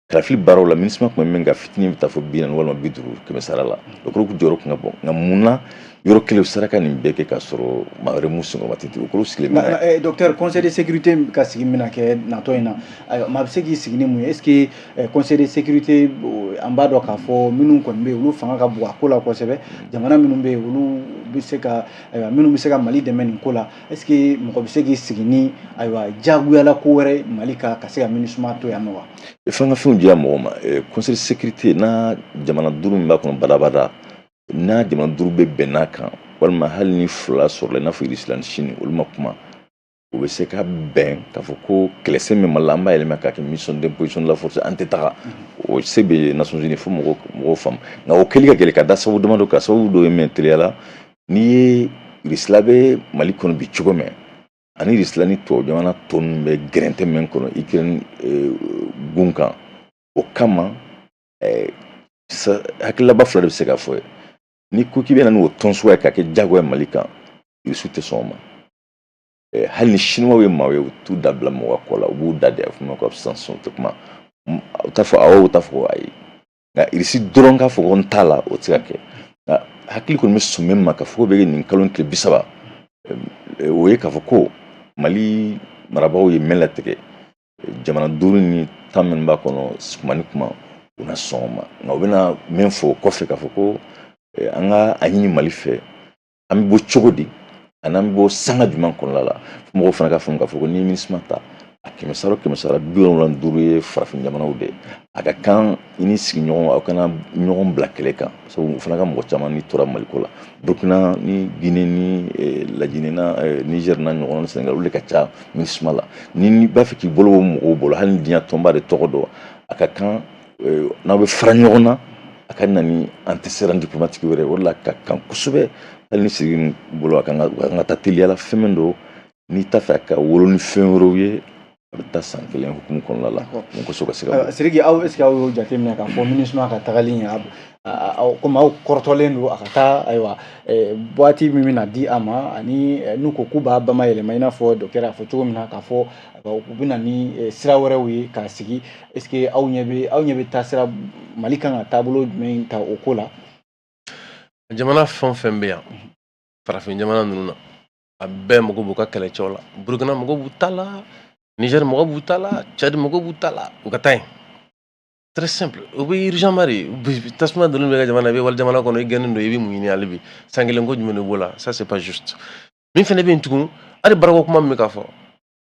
kalafili baaraw la, MINUSMA tun bɛ min kɛ fitinin bɛ taa fɔ 40 walima 50 kɛmɛ sara la, o kɔrɔ k'u jɔyɔrɔ tun ka bon. Nka mun na yɔrɔ kelen u sera ka nin bɛɛ kɛ k'a sɔrɔ maa wɛrɛ m'u senkɔrɔma tintin? O kɔrɔ, u sigilen bɛ n'a ye. Docteur, conseil de sécurité ka sigi bɛna kɛ natɔ in na, ayiwa, maa bɛ se k'i sigi ni mun ye? Est ce que conseil de sécurité, an b'a dɔn k'a fɔ minnu kɔni bɛ yen, olu fanga ka bon a ko la kosɛbɛ, jamana minnu bɛ yen, olu bɛ se ka, ayiwa, minnu bɛ se ka Mali dɛmɛ nin ko la, est ce que mɔgɔ bɛ se k'i sigi ni, ayiwa, diyagoyala ko wɛrɛ Mali ka se ka MINUSMA to yan nɔ wa? F'an ka fɛnw diya mɔgɔw ma. Conseil de sécurité n'a jamana duuru min b'a kɔnɔ badabada, n'a jamana duuru bɛ bɛn n'a kan, walima hali ni fila sɔrɔla, i n'a fɔ Irisi ni Sini, olu ma kuma, u bɛ se ka bɛn k'a fɔ ko kɛlɛsen min Mali la, an b'a yɛlɛma k'a kɛ mission d'imposition de la force, an tɛ taga. O se bɛ Nations Unies, fo mɔgɔw faamu. Nka o kɛli ka gɛlɛn ka da sababu damadɔ kan. Sababu dɔ ye min ye teliya la, n'i ye Irisila bɛ Mali kɔnɔ bi cogo min, ani Irisila ni tubabu jamana tɔ ninnu bɛ gɛrɛntɛ min kɔnɔ Ukraine gun kan, o kama hakililaba fila de bɛ se ka fɔ ye. Ni ko k'i bɛ na n'o tɔn suguya ye ka kɛ diyagoya Mali kan, Irisiw tɛ sɔn o ma. Hali ni Siniwaw ye maaw ye, u t'u da bila mɔgɔ ka ko la, u b'u da de, a bɛ f'o ma ko abstention, u tɛ kuma, u t'a fɔ awɔ, u t'a fɔ ko ayi. Nka Irisi dɔrɔn k'a fɔ ko n t'a la, o tɛ se ka kɛ. Nka hakili kɔni bɛ sɔn min ma k'a fɔ ko bɛ nin kalo tile 30, o ye k'a fɔ ko Mali marabagaw ye mɛn latigɛ, jamana duuru ni tan minnu b'a kɔnɔ, kuma ni kuma, u na sɔn o ma. Nka u bɛna min fɔ o kɔfɛ, k'a fɔ ko an ka a ɲini Mali fɛ, an bɛ bɔ cogo di, ani an bɛ bɔ sanga jumɛn kɔnɔna la. Mɔgɔw fana ka faamu k'a fɔ ko n'i ye MINUSMA ta, a kɛmɛ sara o kɛmɛ sara 75 ye farafin jamanaw de ye. A ka kan i ni sigiɲɔgɔn, aw kana ɲɔgɔn bila kɛlɛ kan, sabu u fana ka mɔgɔ caman ni tora Maliko la. Burukina ni Guinée ni Lajinɛ na Niger na ɲɔgɔn ni Sénégal, olu de ka ca MINUSMA la. Ni b'a fɛ k'i bolo bɔ mɔgɔw bolo, hali ni diɲɛ tɔnba de tɔgɔ dɔn, a ka kan n'aw bɛ fara ɲɔgɔn na, a ka na ni antécédent diplomatique wɛrɛ. O de la ka kan kosɛbɛ, hali ni sigi bolo, a kan ka taa teliya la. Fɛn min don, n'i t'a fɛ a ka wolo ni fɛn wɛrɛw ye, a bɛ taa san kelen hukumu kɔnɔna la, mun kosɔn ka se ka. Sidiki, aw, est ce que aw y'o jateminɛ k'a fɔ MINUSMA ka tagali komi aw kɔrɔtɔlen don a ka taa, ayiwa, waati min bɛna di a ma, ani n'u ko k'u b'a bama yɛlɛma, i n'a fɔ docteur y'a fɔ cogo min na, k'a fɔ u bɛ na ni sira wɛrɛw ye k'a sigi, est ce que aw ɲɛ bɛ taa sira, Mali kan ka taabolo jumɛn ta o ko la? Jamana fɛn o fɛn bɛ yan, farafin jamana ninnu na, a bɛɛ mago b'u ka kɛlɛcɛw la. Burukina mago b'u ta la, Niger mago b'u ta la, Tchad mago b'u ta la, u ka taa yen. Très simple. O bɛ urgent ma de. Tasuma donnen bɛ ka jamana, i bɛ wali jamana kɔnɔ, i gɛnnen don, i bɛ mun ɲini hali bi? San kelen ko jumɛn de b'o la? Ça, c'est pas juste. Min fana bɛ yen tugun, hali baarako kuma min bɛ ka fɔ,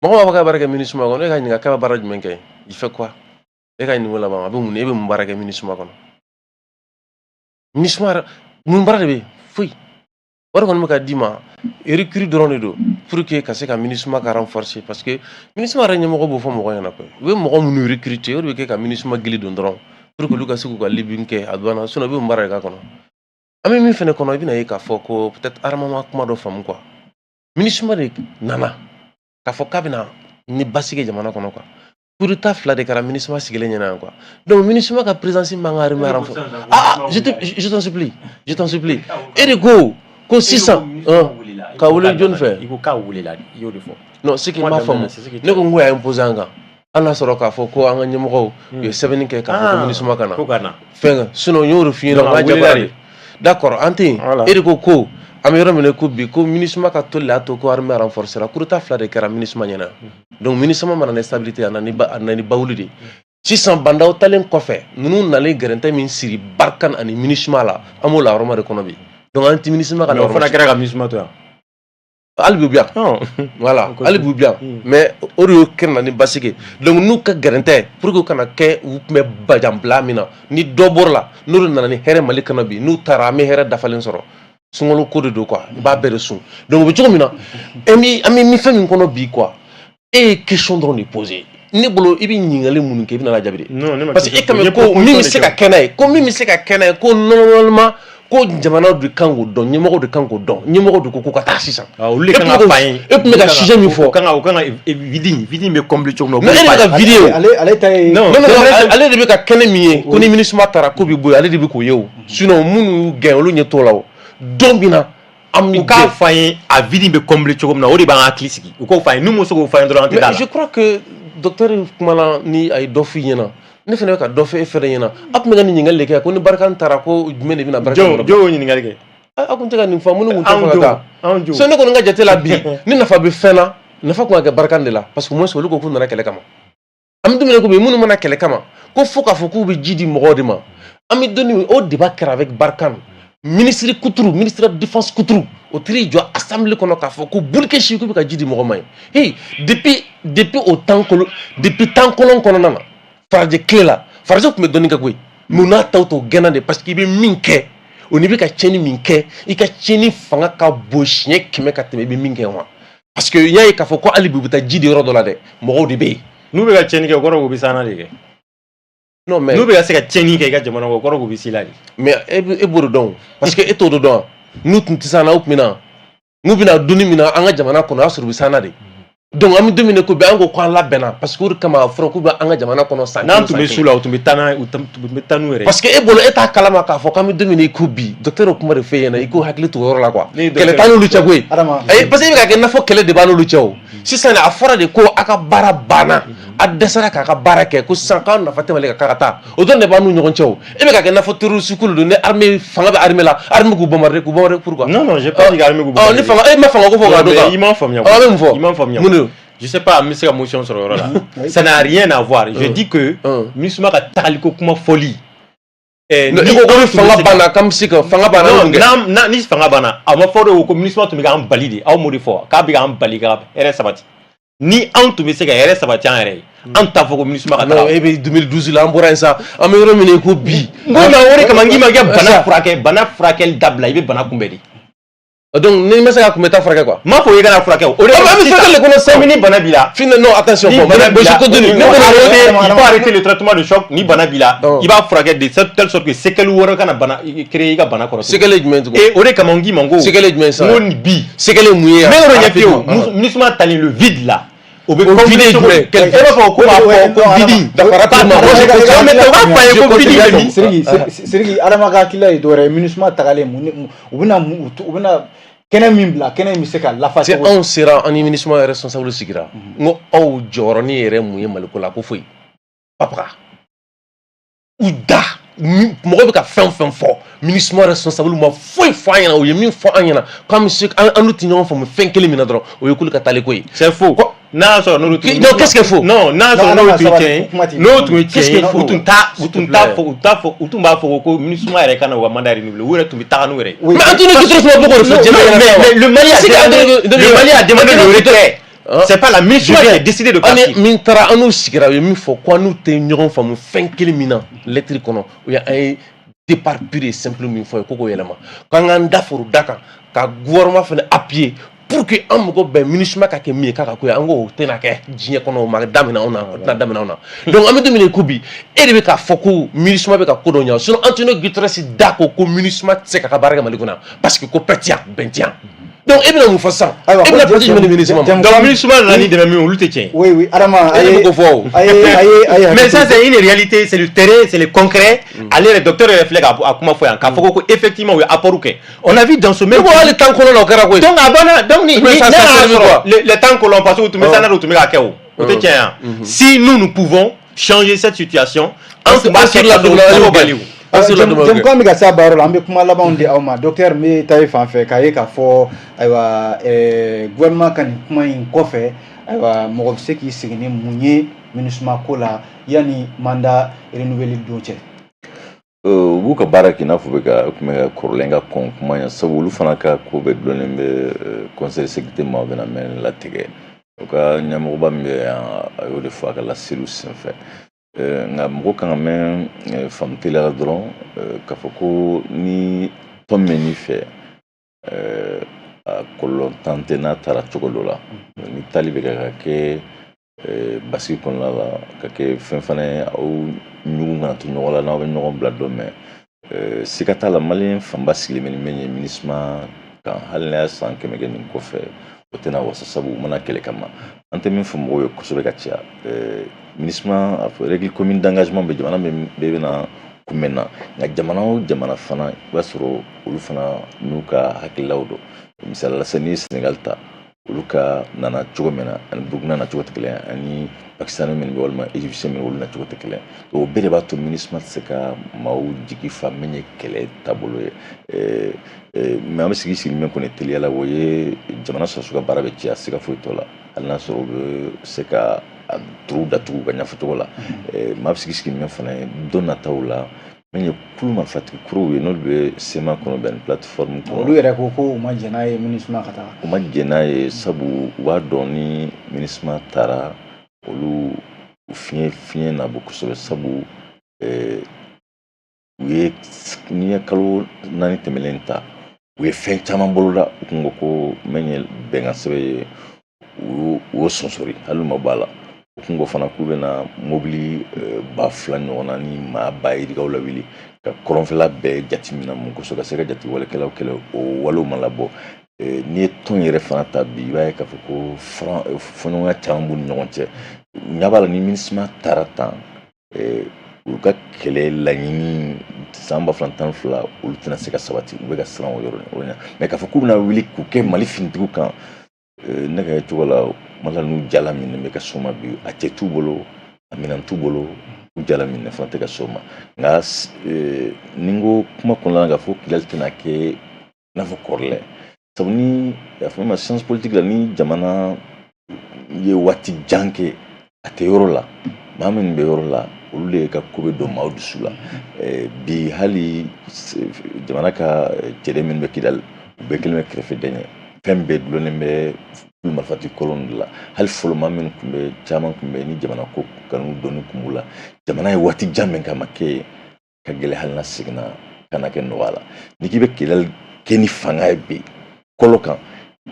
mɔgɔ b'a fɔ k'a bɛ baara kɛ MINUSMA kɔnɔ, e ka ɲininka k'a bɛ baara jumɛn kɛ? Il fait quoi? E ka ɲininka o laban, a bɛ mun, e bɛ mun baara kɛ MINUSMA kɔnɔ? MINUSMA yɛrɛ, mun baara de bɛ yen? Foyi. Wari kɔni bɛ ka d'i ma, recrue dɔrɔn de don pour que ka se ka MINUSMA ka renforcer, parce que MINUSMA yɛrɛ ɲɛmɔgɔ b'o fɔ mɔgɔw ɲɛna koyi. U bɛ mɔgɔ minnu recruter, o de bɛ kɛ ka MINUSMA gili don dɔrɔn pour que olu ka se k'u ka Libye kɛ a banna. Sinon u bɛ mun baara de k'a kɔnɔ? An bɛ min fɛnɛ kɔnɔ, i bɛna ye k'a fɔ ko peut-être armement ma kuma dɔ faamu quoi. MINUSMA de nana k'a fɔ k'a bɛna ni basigi jamana kɔnɔ quoi. Coup d'état fila de kɛra MINUSMA sigilen ɲɛna yan quoi. Donc MINUSMA ka présence man ka armée renforcer. Ah, je t'en supplie, je t'en supplie. E de ko ko sisan ka wele jɔnni fɛ? I ko k'a welela, i y'o de fɔ. Non, c'est que n m'a faamu. Ne ko n ko y'a imposé an kan, hali n'a sɔrɔ k'a fɔ ko an ka ɲɛmɔgɔw u ye sɛbɛnni kɛ k'a fɔ ko MINUSMA ka na. Ko ka na. Fɛn sinon n y'o de f'i ɲɛna, n k'a jagoya de. D'accord, an tɛ yen. E de ko ko an bɛ yɔrɔ min na ko bi, ko MINUSMA ka toli y'a to ko armée renforcera. Coup d'état fila de kɛra MINUSMA ɲɛna. Donc MINUSMA mana ni stabilité, a nana ni bawuli de. Sisan bandaw talen kɔfɛ, ninnu nalen gɛrɛntɛ min siri Barkhane ani MINUSMA la, an b'o la yɔrɔma de kɔnɔ bi. Donc an ti MINUSMA ka na. O fana kɛra ka MINUSMA to yan. Hali bi u bɛ yan. Voilà, hali bi u bɛ yan. Mais o de y'o kɛ na ni basigi. Donc n'u ka gɛrɛntɛ pour que u kana kɛ, u tun bɛ bajanbila min na, ni dɔ bɔra la, n'o de nana ni hɛrɛ Mali kɔnɔ bi, n'u taara, an bɛ hɛrɛ dafalen sɔrɔ. Sunkalo ko de don quoi, i b'a bɛɛ de sun. Donc o bɛ cogo min na, an bɛ min fɛn min kɔnɔ bi quoi, e ye question dɔrɔn de poser ne bolo. I bɛ ɲininkali minnu kɛ, i bɛ na jaabi de, parce que e kan ko min bɛ se ka kɛ n'a ye, ko min bɛ se ka kɛ n'a ye, ko normalement ko jamanaw de kan k'o dɔn, ɲɛmɔgɔw de kan k'o dɔn, ɲɛmɔgɔw de ko ko ka taa sisan. Olu de kan ka fa ye. E tun bɛ ka sujet min fɔ. O kan ka vide bɛ combler cogo min na. Mais e de bɛ ka vide o. Ale ta ye. Non non, ale de bɛ ka kɛnɛ min ye ko ni MINUSMA taara ko bɛ bɔ yen, ale de bɛ k'o ye o. Sinon minnu y'u gɛn, olu ɲɛ t'o la o. Don min na an bɛ. U k'a fɔ an ye, a vide bɛ combler cogo min na, o de b'an hakili sigi. U k'o fɔ an ye, n'u ma se k'o fɔ an ye dɔrɔn, an tɛ da la. Mais je crois que docteur kumana ni a ye dɔ f'i ɲɛna, ne fana bɛ ka dɔ fɔ e fɛnɛ ɲɛna. A tun bɛ ka nin ɲininkali de kɛ ko ni Barkhane taara, ko jumɛn de bɛna Barkhane? Jɔn y'o ɲininkali kɛ? A kun tɛ ka nin fɔ, minnu kun tɛ fɛ ka taa. So ne kɔni ka jate la bi, ni nafa bɛ fɛn na, nafa kun ka kɛ Barkhane de la, parce que au moins olu ko k'u nana kɛlɛ kama. An bɛ don min na ko bi, minnu mana kɛlɛ kama ko fo k'a fɔ k'u bɛ ji di mɔgɔw de ma, an bɛ don min o débat kɛra avec Barkhane, ministre Kuturu, ministre de défense Kuturu, o taar'i jɔ assemblée kɔnɔ k'a fɔ ko Boulkessi k'u bɛ ka ji di mɔgɔ ma ye. Hey, depuis o temps kolon, depuis temps kolon kɔnɔna na, farajɛ tile la, farajɛ tun bɛ dɔnni kɛ koyi. Mais n'a taw t'o gɛnna de, parce que i bɛ min kɛ o n'i bɛ ka tiɲɛni min kɛ, i ka tiɲɛni fanga ka bon siɲɛ 100 ka tɛmɛ i bɛ min kɛ wa. Parce que i y'a ye k'a fɔ ko hali bi u bɛ taa ji di yɔrɔ dɔ la dɛ, mɔgɔw de bɛ yen. N'u bɛ ka tiɲɛni kɛ, o kɔrɔ k'u bɛ sanna de kɛ. Non mais n'u bɛ ka se ka tiɲɛni kɛ i ka jamana kɔnɔ, o kɔrɔ k'u bɛ s'i la de. Mais e b'o de dɔn, parce que e t'o de dɔn. N'u tun tɛ s'an na, u tun bɛ na n'u bɛna dumuni min na an ka jamana kɔnɔ, o y'a sɔrɔ u bɛ s'an na de. Donc an bɛ don min na ko bi, an ko k'an labɛnna, parce que o de kama a fɔra k'u bɛ an ka jamana kɔnɔ san N'an tun bɛ su la, u tun bɛ taa n'a, u tun bɛ taa n'u yɛrɛ ye. Parce que e bolo, e t'a kalama k'a fɔ k'an bɛ don min na i ko bi, docteur o kuma de f'e ɲɛna, i k'o hakili to o yɔrɔ la quoi. Kɛlɛ t'an n'olu cɛ koyi. Ayi, parce que e bɛ ka kɛ i n'a fɔ kɛlɛ de b'an n'olu cɛ o. Sisan a fɔra de ko a ka baara banna, a dɛsɛra k'a ka baara kɛ, ko sisan k'aw nafa tɛ Mali kan, k'a ka taa. O dɔrɔn de b'an n'u ɲɔgɔn cɛ o. E bɛ ka kɛ i n'a fɔ terroriste kulu don, ni armée fanga bɛ armée la, armée k'u bombarder, k'u bombarder, pourquoi? Non non, j'ai pas dit qu'armée k'u bombarder. Ni fanga, e ma fanga ko fɔ k'a dɔn kan. I m'a faamuya. Ɔ, a bɛ mun fɔ? I m'a faamuya. Mun de don? Je sais pas, an bɛ se ka motion sɔrɔ yɔrɔ la. Ça n'a rien à voir. Je dis que MINUSMA ka tagaliko kuma fɔli. I ko ko ni fanga banna, k'an bɛ se ka fanga banna mun kɛ? Non, ni fanga banna, a ma fɔ de ko MINUSMA tun bɛ k'an bali de. Aw m'o de fɔ k'a bɛ k'an bali ka hɛrɛ sabati. Ni anw tun bɛ se ka hɛrɛ sabati an yɛrɛ ye, an t'a fɔ ko MINUSMA ka taga. Non, e bɛ 2012 la, an bɔra yen sa, an bɛ yɔrɔ min na i ko bi. N ko na o de kama n k'i ma kɛ bana furakɛ, bana furakɛli dabila, i bɛ bana kunbɛn de. Donc ni ma se ka kunbɛ, taa furakɛ quoi. N m'a fɔ i kana furakɛ o. De kama an bɛ furakɛli de kɔnɔ sisan. Ni bana b'i la. Fine, non, attention. Bon, je continue. Il faut arrêter le traitement de choc. Ni bana b'i la, i b'a furakɛ de telle sorte que séquelle wɛrɛ kana bana créer i ka bana kɔrɔ. Séquelle ye jumɛn tugun? Et o de kama n k'i ma n ko. Séquelle ye jumɛn sisan? N ko nin bi. Séquelle ye mun ye? N bɛ yɔrɔ ɲɛf'i ye o. MINUSMA talen, le vide là. O bɛ vide ye jumɛn? E b'a fɔ ko b'a fɔ ko vide. D'accord, rapidement. O b'a fɔ a ye ko vide bɛ min? Sidiki, Sidiki, Adama ka hakilila ye dɔwɛrɛ ye. MINUSMA tagalen, mun u bɛna kɛnɛ min bila, kɛnɛ in bɛ se ka lafa cogo? Anw sera, an ni MINUSMA responsable sigira, n ko aw jɔyɔrɔnin yɛrɛ mun ye Maliko la? Ko foyi. Papa u da, mɔgɔ bɛ ka fɛn o fɛn fɔ, MINUSMA responsable ma foyi fɔ an ɲɛna. U ye min fɔ an ɲɛna, k'an bɛ se, an n'u tɛ ɲɔgɔn faamu fɛn kelen min na dɔrɔn, o ye k'olu ka taale ko ye. C'est faux. N'a y'a sɔrɔ n'olu tun Non, qu'est-ce qu'il faut? Non, n'a y'a sɔrɔ Non, n'olu tun ye Adama, tiɲɛ kuma tɛ. ye, n'o tun ye Qu'est-ce tiɲɛ ye, qu'il faut? u tun t'a u tun t'a S'il te fɔ u t'a fɔ u tun b'a fɔ ko MINUSMA yɛrɛ ka na u ka mandat renouveler, u yɛrɛ tun bɛ taga n'u yɛrɛ ye. Oui. Mais Antonio Guterres ma bɔ k'o de fɔ Non, diɲɛ mais, bɛɛ. mais le Mali a C'est que demandé, le Mali a demandé le retrait. Hein? C'est pas la MINUSMA qui a décidé de An partir. ni min taara, an n'u sigira, u ye min fɔ ko an n'u tɛ ɲɔgɔn faamu fɛn kelen min na lettre kɔnɔ, o ye an ye départ pur et simple min fɔ ye ko k'o yɛlɛma, k'an k'an da foro da kan ka gouvernement fana appuyer pour que an mago bɛn MINUSMA ka kɛ min ye k'a ka ko ye. An ko o tɛna kɛ diɲɛ kɔnɔ, o ma daminɛ anw na, o tɛna daminɛ anw na. Donc an bɛ don min na i ko bi, e de bɛ k'a fɔ ko MINUSMA bɛ ka ko dɔ ɲɛ. Sinon Antonio Guterres da ko ko MINUSMA tɛ se k'a ka baara kɛ Mali kɔnɔ yan parce que ko paix tɛ yan, bɛn tɛ yan. Donc e bɛna mun fɔ sisan? Ayiwa, E bɛna parti jumɛn di MINUSMA ma? Donc MINUSMA nana ni dɛmɛ min ye, olu tɛ tiɲɛ ye. Oui, Adama, E de bɛ k'o fɔ o. a ye Mais ça, c'est une réalité, c'est le terrain, c'est le concret. Ale yɛrɛ, docteur yɛrɛ filɛ k'a a kuma fɔ yan, k'a fɔ ko effectivement u ye apport kɛ. On a vu dans ce même Ne ko hali temps kɔnɔ la, o kɛra koyi. Donc a banna. Donc ni Mais ni ça, n'a ça y'a servi sɔrɔ quoi? le temps colon, parce que u tun bɛ sanna, u tun bɛ ka kɛ o. O tɛ tiɲɛ yan. Si nous, nous pouvons changer cette situation, an tun b'a An kɛ sur la ka sɔrɔ double, u an y'o ma bali o. An sur la double. Jamukan bɛ ka se a baara la, an bɛ kuma labanw di aw ma. Docteur, n bɛ taa e fan fɛ k'a ye k'a fɔ, ayiwa, gouvernement ka nin kuma in kɔfɛ, ayiwa, mɔgɔ bɛ se k'i sigi ni mun ye MINUSMA ko la yanni mandat renouveler don cɛ? U b'u ka baara kɛ i n'a fɔ u bɛ ka u tun bɛ ka kɔrɔlen ka kɔn kuma ɲɛ, sabu olu fana ka ko bɛɛ dulonnen bɛ conseil de sécurité maaw bɛna mɛn latigɛ. U ka ɲɛmɔgɔba min bɛ yan, a y'o de fɔ a ka laseliw senfɛ. Nka mɔgɔ kan ka mɛn faamu teliya la dɔrɔn, k'a fɔ ko ni tɔn min n'i fɛ, a kɔlɔlɔ tan tɛ n'a taara cogo dɔ la. Ni taali bɛ ka kɛ basigi kɔnɔna la, ka kɛ fɛn fana ye, aw ɲugun kana to ɲɔgɔn la n'aw bɛ ɲɔgɔn bila dɔ mɛn, siga t'a la, maliyɛn fanba sigilen bɛ ni min ye MINUSMA kan, hali n'a y'a san 100 kɛ nin kɔfɛ, o tɛna wasa, sabu u mana kɛlɛ kama. An tɛ min fɔ mɔgɔw ye kosɛbɛ ka caya, MINUSMA a fɔ règle commune d'engagement bɛ jamana bɛɛ bɛna kunbɛn na, nka jamana o jamana fana, i b'a sɔrɔ olu fana n'u ka hakililaw don. Misali la sisan, n'i ye Sénégal ta, olu ka nana cogo min na ani Burukina nacogo tɛ kelen ye, ani Pakistan minnu bɛ walima Égyptien minnu, olu nacogo tɛ kelen ye. O bɛɛ de b'a to MINUSMA tɛ se ka maaw jigi fa min ye kɛlɛ taabolo ye. Mais an bɛ sigi min kɔni teliya la, o ye jamana sɔrɔsiw ka baara bɛ caya, siga foyi t'o la, hali n'a sɔrɔ u bɛ se ka a turu datugu u ka ɲɛfɔcogo la. Maa bɛ sigi min fana ye don nataw la, min ye kulu marifatigi kuruw ye, n'olu bɛ CMA kɔnɔ, bɛn plateforme kɔnɔ. Olu yɛrɛ ko ko u ma jɛn n'a ye MINUSMA ka taga. U ma jɛn n'a ye, sabu u b'a dɔn ni MINUSMA taara, olu fiɲɛ na bɔ kosɛbɛ, sabu u ye n'i ye kalo 4 tɛmɛnen ta, u ye fɛn caman boloda. U kun ko ko min ye bɛnkan sɛbɛn ye, u y'o sɔnsɔri, hali u ma bɔ a la. U kun ko fana k'u bɛna mobili 2000 ɲɔgɔnna ni maa ba yirikaw lawuli ka kɔrɔnfɛla bɛɛ jateminɛ mun kosɔn, ka se ka jatigɛwalekɛlaw kɛlɛ. O walew ma labɔ. N'i ye tɔn yɛrɛ fana ta bi, i b'a ye k'a fɔ ko fɔɲɔgɔnya caman b'u ni ɲɔgɔn cɛ. Ɲɛ b'a la, ni MINUSMA taara tan, u ka kɛlɛ laɲini san 2012, olu tɛna se ka sabati. U bɛ ka siran o yɔrɔ ɲɛ. Mais k'a fɔ k'u bɛna wuli k'u kɛ Mali finitigiw kan, ne ka cogo la, mala n'u jala minɛ bɛ ka s'o ma bi, a cɛ t'u bolo, a minɛn t'u bolo, u jala minɛ fana tɛ ka s'o ma. Nka ni n ko kuma kɔnɔna la k'a fɔ Kidali tɛna kɛ i n'a fɔ kɔrɔlɛ, sabu ni a fɔ ma science politique la, ni jamana ye waati jan kɛ a tɛ yɔrɔ la, maa minnu bɛ yɔrɔ la, olu de ka ko bɛ don maaw dusu la. Bi hali jamana ka cɛden minnu bɛ Kidali, u bɛɛ kɛlen bɛ kɛrɛfɛden ye, fɛn bɛɛ dulonnen bɛ kulu marifatigi kɔlɔn de la. Hali fɔlɔ, maa minnu tun bɛ, caman tun bɛ ni jamana ko kanu dɔnni kun b'u la, jamana ye waati jan min kama kɛ yen ka gɛlɛn, hali n'a seginna ka na kɛ nɔgɔya la. N'i k'i bɛ Kidali kɛ ni fanga ye bi kɔlɔ kan,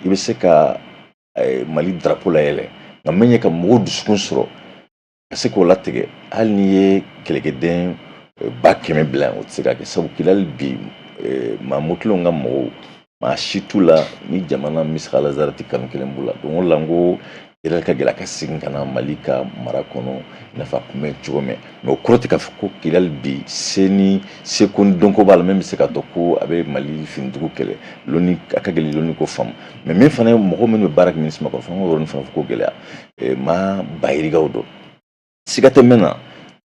i bɛ se ka Mali drapeau layɛlɛ, nka min ye ka mɔgɔw dusukun sɔrɔ ka se k'o latigɛ, hali n'i ye kɛlɛkɛden 100 000 bila yan, o tɛ se ka kɛ, sabu Kidali bi, maa motilenw ka mɔgɔw, maa si t'u la ni jamana misala zarati kanu kelen b'u la. Donc o de la n ko Kidali ka gɛlɛ a ka segin ka na Mali ka mara kɔnɔ i n'a fɔ a tun bɛ cogo min. Mais o kɔrɔ tɛ k'a fɔ ko Kidali bi se ni seko ni dɔnko b'a la min bɛ se ka dɔn ko a bɛ Mali finitigiw kɛlɛ. Lɔnni a ka gɛlɛn, lɔnni ko faamu. Mais min fana ye mɔgɔ minnu bɛ baara kɛ MINUSMA kɔnɔ, f'an k'o yɔrɔnin fana fɔ ko gɛlɛya maa bayirikaw don, siga tɛ mɛn na.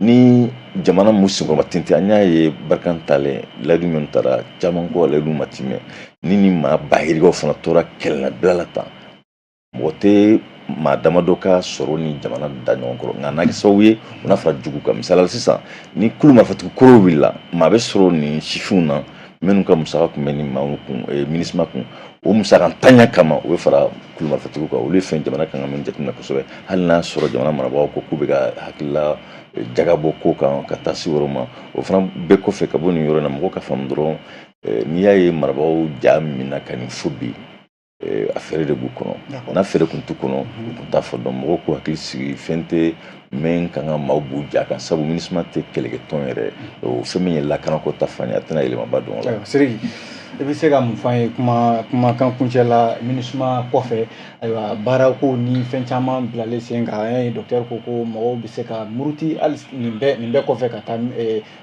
Ni jamana mun senkɔrɔma tintin, an y'a ye Barkhane talen, layidu minnu taara caman ko layidu ma timɛ, ni maa bayirikaw fana tora kɛlɛlabila la tan, mɔgɔ tɛ. Maa damadɔ ka sɔrɔ ni jamana da ɲɔgɔn kɔrɔ, nka n'a kɛ sababu ye o n'a fara jugu kan. Misali la, sisan ni kulu marifatigi kɔrɔw wulila, maa bɛ sɔrɔ nin sifinw na minnu ka musaka tun bɛ ni maaw kun, MINUSMA kun, o musaka ntanya kama, u bɛ fara kulu marifatigiw kan. Olu ye fɛn jamana kan ka min jateminɛ kosɛbɛ, hali n'a sɔrɔ jamana marabagaw ko k'u bɛ ka hakilila jagabɔ ko kan ka taa se yɔrɔ ma. O fana bɛɛ kɔfɛ, ka bɔ nin yɔrɔ in na, mɔgɔw ka faamu dɔrɔn, n'i y'a ye marabagaw ja minɛ ka nin fo bi, a fɛɛrɛ de b'u kɔnɔ. N'a fɛɛrɛ kun t'u kɔnɔ, u kun t'a fɔ. Dɔn mɔgɔw k'u hakili sigi, fɛn tɛ min kan ka maaw b'u ja kan, sabu MINUSMA tɛ kɛlɛkɛtɔn yɛrɛ. O fɛn min ye lakanako ta fan ye, a tɛna yɛlɛmaba don o la. Sidiki, i bɛ se ka mun fɔ an ye kuma kumakan kuncɛ la? MINUSMA kɔfɛ, ayiwa, baarako ni fɛn caman bilalen sen kan, an y'a ye docteur ko ko mɔgɔw bɛ se ka muruti hali nin bɛɛ kɔfɛ ka taa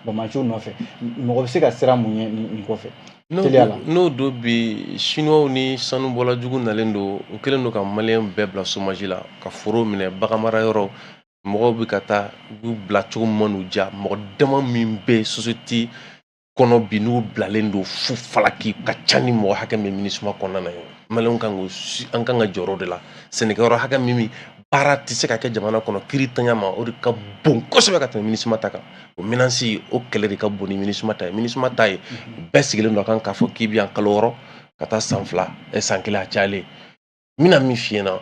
bamaciw nɔfɛ. Mɔgɔ bɛ se ka siran mun ɲɛ nin kɔfɛ? Teliya la. N'o don bi, Chinois ni sanubɔla jugu nalen don, u kɛlen don ka Malien bɛɛ bila chômage la, ka foro minɛ, bagan mara yɔrɔ, mɔgɔw bɛ ka taa, u b'u bila cogo min man'u diya. Mɔgɔ dama min bɛ société kɔnɔ bi, n'u bilalen don fu falaki, ka ca ni mɔgɔ hakɛ min MINUSMA kɔnɔna na ye. Maliyɛnw kan k'o, an kan ka jɔyɔrɔ de la. Sɛnɛkɛyɔrɔ hakɛ min baara tɛ se ka kɛ jamana kɔnɔ kiiri tanya ma, o de ka bon kosɛbɛ ka tɛmɛ MINUSMA ta kan. O menace, o kɛlɛ de ka bon ni MINUSMA ta ye. MINUSMA ta ye, bɛɛ sigilen don a kan k'a fɔ k'i bɛ yan kalo 6 ka taa san 2, san 1 a cayalen. N bɛna min f'i ɲɛna,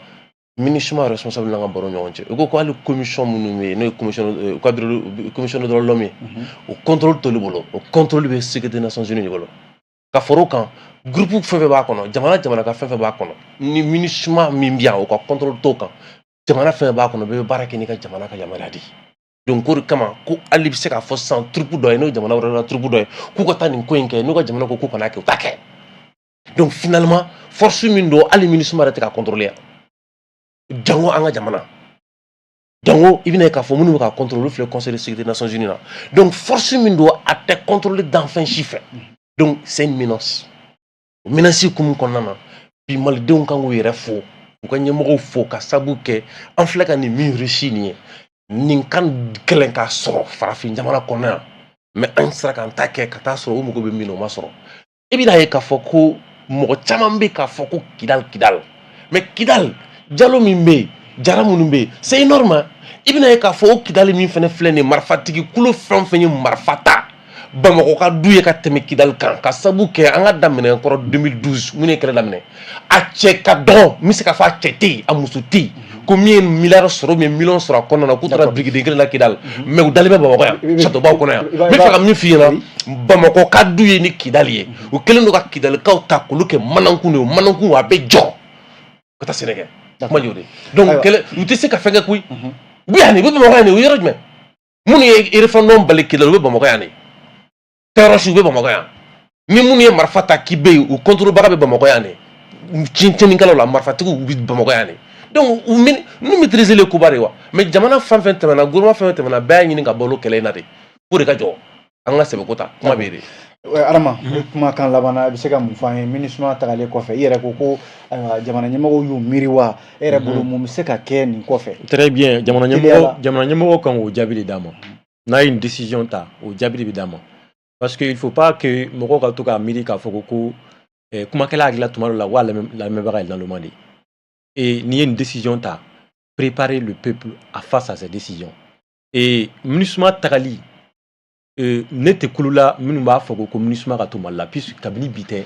MINUSMA responsable n'an ka baro ɲɔgɔn cɛ, u ko ko hali commission minnu bɛ yen, n'o ye commission u ka commission de droit de l'homme ye, o contrôle t'olu bolo, o contrôle bɛ sécurité Nations Unies de bolo. Ka fara o kan, groupe fɛn fɛn b'a kɔnɔ, jamana jamana ka fɛn fɛn b'a kɔnɔ, ni MINUSMA min bɛ yan, o ka contrôle t'o kan. Jamana fɛn fɛn b'a kɔnɔ, bɛɛ bɛ baara kɛ n'i ka jamana ka yamaruya de ye. Donc o de kama ko hali bɛ se k'a fɔ sisan troupe dɔ ye, n'o ye jamana wɛrɛ la troupe dɔ ye, k'u ka taa nin ko in kɛ, n'u ka jamana ko k'u kana kɛ, u t'a kɛ. Donc finalement, force min don, hali MINUSMA yɛrɛ tɛ ka contrôler yan, jango an ka jamana. Jango i bɛna ye k'a fɔ minnu bɛ ka contrôler, olu filɛ Conseil de sécurité des Nations Unies na. Donc force min don, a tɛ contrôler danfɛn si fɛ. Donc c'est une menace. O menace hukumu kɔnɔna na bi, malidenw kan k'u yɛrɛ fo, u ka ɲɛmɔgɔw fo, ka sabu kɛ an filɛ ka nin min réussi nin ye, nin ka gɛlɛn k'a sɔrɔ farafin jamana kɔnɔ yan. Mais an sera k'an ta kɛ ka taa sɔrɔ u mago bɛ min na, o ma sɔrɔ. I bɛna ye k'a fɔ ko mɔgɔ caman bɛ k'a fɔ ko Kidal, Kidal, mais Kidal jalo min bɛ yen, jara minnu bɛ yen, c'est énorme. I bɛna ye k'a fɔ o Kidali min fana filɛ nin ye, marifatigi kulo fɛn o fɛn ye marifa ta, Bamakɔ ka du ye ka tɛmɛ Kidali kan, ka sabu kɛ an ka daminɛ kɔrɔ 2012 mun ye kɛlɛ daminɛ, a cɛ ka dɔgɔ, n bɛ se k'a fɔ a cɛ tɛ yen, a muso tɛ yen, ko min ye miliyari sɔrɔ, min ye miliyɔn sɔrɔ a kɔnɔna na, k'u taara birikiden kelen na Kidali, mais u dalen bɛ Bamakɔ yan, château kɔnɔ yan. N bɛ fɛ ka min f'i ɲɛna, Bamakɔ ka du ye ni Kidali ye. U kɛlen don ka Kidalikaw ta k'olu kɛ manankun de ye. O manankun, a bɛ jɔ ka taa sɛnɛ kɛ, kuma y'o de. Donc kɛlɛ, u tɛ se ka fɛn kɛ koyi. U bɛ yan de, u bɛ Bamakɔ yan de. O yɔrɔ jumɛn? Minnu ye référendum bali Kidali, u bɛ Bamakɔ yan de. Terroriste, u bɛ Bamakɔ yan. Ni minnu ye marifa ta k'i bɛ yen, u contrôle baga bɛ Bamakɔ yan de. Tiɲɛnikɛlaw la, marifatigiw, u bɛ Bamakɔ yan de. Donc u n'u maîtriser le koba de wa. Mais jamana fɛn fɛn tɛmɛna, gouvernement fɛn fɛn tɛmɛna, bɛɛ y'a ɲini ka balo kɛlɛ in na de, k'o de ka jɔ, an ka sɛbɛko ta kuma bɛ yen de. Adama, kumakan laban na, i bɛ se ka mun fɔ an ye MINUSMA tagalen kɔfɛ? I yɛrɛ ko ko ayiwa, jamana ɲɛmɔgɔw y'u miiri wa? E yɛrɛ bolo, mun bɛ se ka kɛ nin kɔfɛ? Très bien. Jamana ɲɛmɔgɔ kan k'o jaabi de d'a ma. N'a ye une décision ta, o jaabi de bɛ d'a ma, parce que il faut pas que mɔgɔw ka to k'a miiri k'a fɔ ko kumakɛla hakili la tuma dɔ la wa lamɛnbaga ye naloma de ye. Et n'i ye une décision ta, préparer le peuple à face à ces décisions. Et MINUSMA tagali, ne tɛ kulu la minnu b'a fɔ ko MINUSMA ka to Mali la, puisque kabini bi tɛ,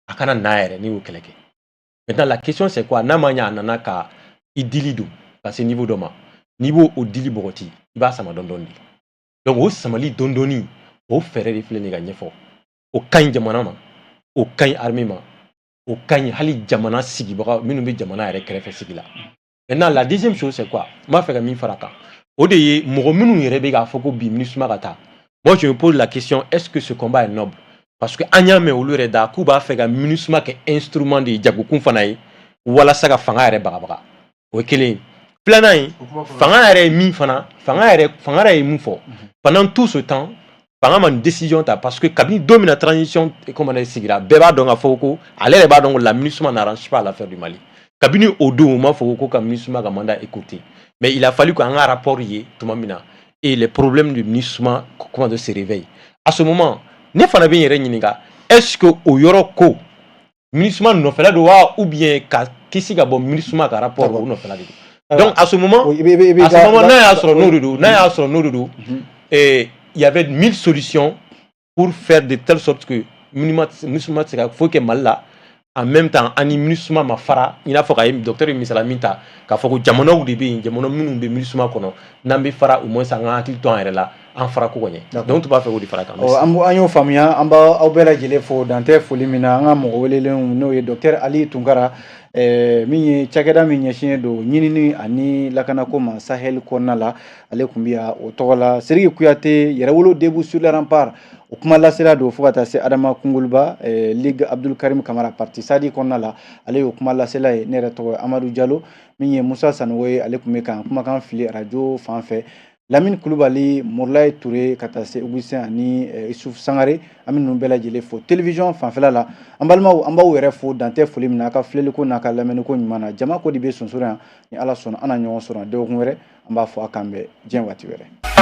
a kana na yɛrɛ, ne y'o kɛlɛ kɛ. Maintenant, la question, c'est quoi? N'a ma ɲɛ a nana ka i dili don ka se niveau dɔ ma, n'i b'o o dili bɔgɔti, i b'a sama dɔɔni dɔɔni de. Donc o samali dɔɔni dɔɔni, o fɛɛrɛ de filɛ nin ye ka ɲɛfɔ. O ka ɲi jamana ma, o ka ɲi armée ma, o ka ɲi hali jamana sigibaga minnu bɛ jamana yɛrɛ kɛrɛfɛ sigi la. Maintenant, la deuxième chose, c'est quoi? N b'a fɛ ka min fara a kan, o de ye mɔgɔ minnu yɛrɛ bɛ k'a fɔ ko bi MINUSMA ka taa, moi je me pose la question: est-ce que ce combat est noble? Parce que an y'a mɛn olu yɛrɛ da k'u b'a fɛ ka MINUSMA kɛ instrument de ye, jagokun fana ye, walasa ka fanga yɛrɛ bagabaga. O ye kelen ye. Filanan ye, fanga yɛrɛ ye min fana, fanga yɛrɛ ye mun fɔ pendant tout ce temps? Fanga ma nin décision ta, parce que kabini don min na transition, comment dire, sigira, bɛɛ b'a dɔn k'a fɔ ko ale yɛrɛ b'a dɔn ko la MINUSMA n'arrange pas l'affaire du Mali. Kabini o don, u m'a fɔ ko ka MINUSMA ka mandat écourté, mais il a fallu qu'an ka rapport ye tuma min na et les problèmes du MINUSMA, comment dire, se réveillent à ce moment. Ne fana bɛ n yɛrɛ ɲininka: est-ce que o yɔrɔ ko MINUSMA nɔfɛla don wa, ou bien ka kisi ka bɔ MINUSMA ka rapport o nɔfɛla de don. Donc à ce moment, n'a y'a sɔrɔ n'o de don, n'a y'a sɔrɔ n'o de don, il y avait mille solutions pour faire de telle sorte que MINUSMA tɛ se ka foyi kɛ Mali la. En même temps, ani MINUSMA ma fara, i n'a fɔ ka ye docteur ye misala min ta k'a fɔ ko jamanaw de bɛ yen, jamana minnu bɛ MINUSMA kɔnɔ, n'an bɛ fara, au moins an ka hakili to an yɛrɛ la, an fara ko ka ɲɛ. Donc tun b'a fɛ k'o de fara kan. An y'o faamuya. An b'aw bɛɛ lajɛlen fo dantɛ foli min na. An ka mɔgɔ welelenw, n'o ye docteur Ali Tunkara, min ye cakɛda min ɲɛsinnen don ɲinini ani lakanako ma Sahel kɔnɔna la, ale tun bɛ yan o tɔgɔ la. Sidiki Kuyate, Yɛrɛwolo Debout sur les remparts, o kuma lasela don, fo ka taa se Adama Kungoliba, Ligue Abdul Karim Kamara, parti SADI kɔnɔna la, ale y'o kuma lasela ye. Ne yɛrɛ tɔgɔ ye Amadu Jalo. Min ye Musa Sanogo ye, ale tun bɛ kan kumakan fili arajo fan fɛ. Lamini Kulubali, Murulayi Ture, ka taa se Augustin ani Isuf Sangare, an bɛ ninnu bɛɛ lajɛlen fo télévision fanfɛla la. An balimaw, an b'aw yɛrɛ fo dantɛ foli min na, a ka filɛliko n'a ka lamɛnniko ɲuman na. Jama ko de bɛ sonsoro yan. Ni Ala sɔnna, an na ɲɔgɔn sɔrɔ dɔgɔkun wɛrɛ. An b'a fɔ a k'an bɛn diɲɛ waati wɛrɛ.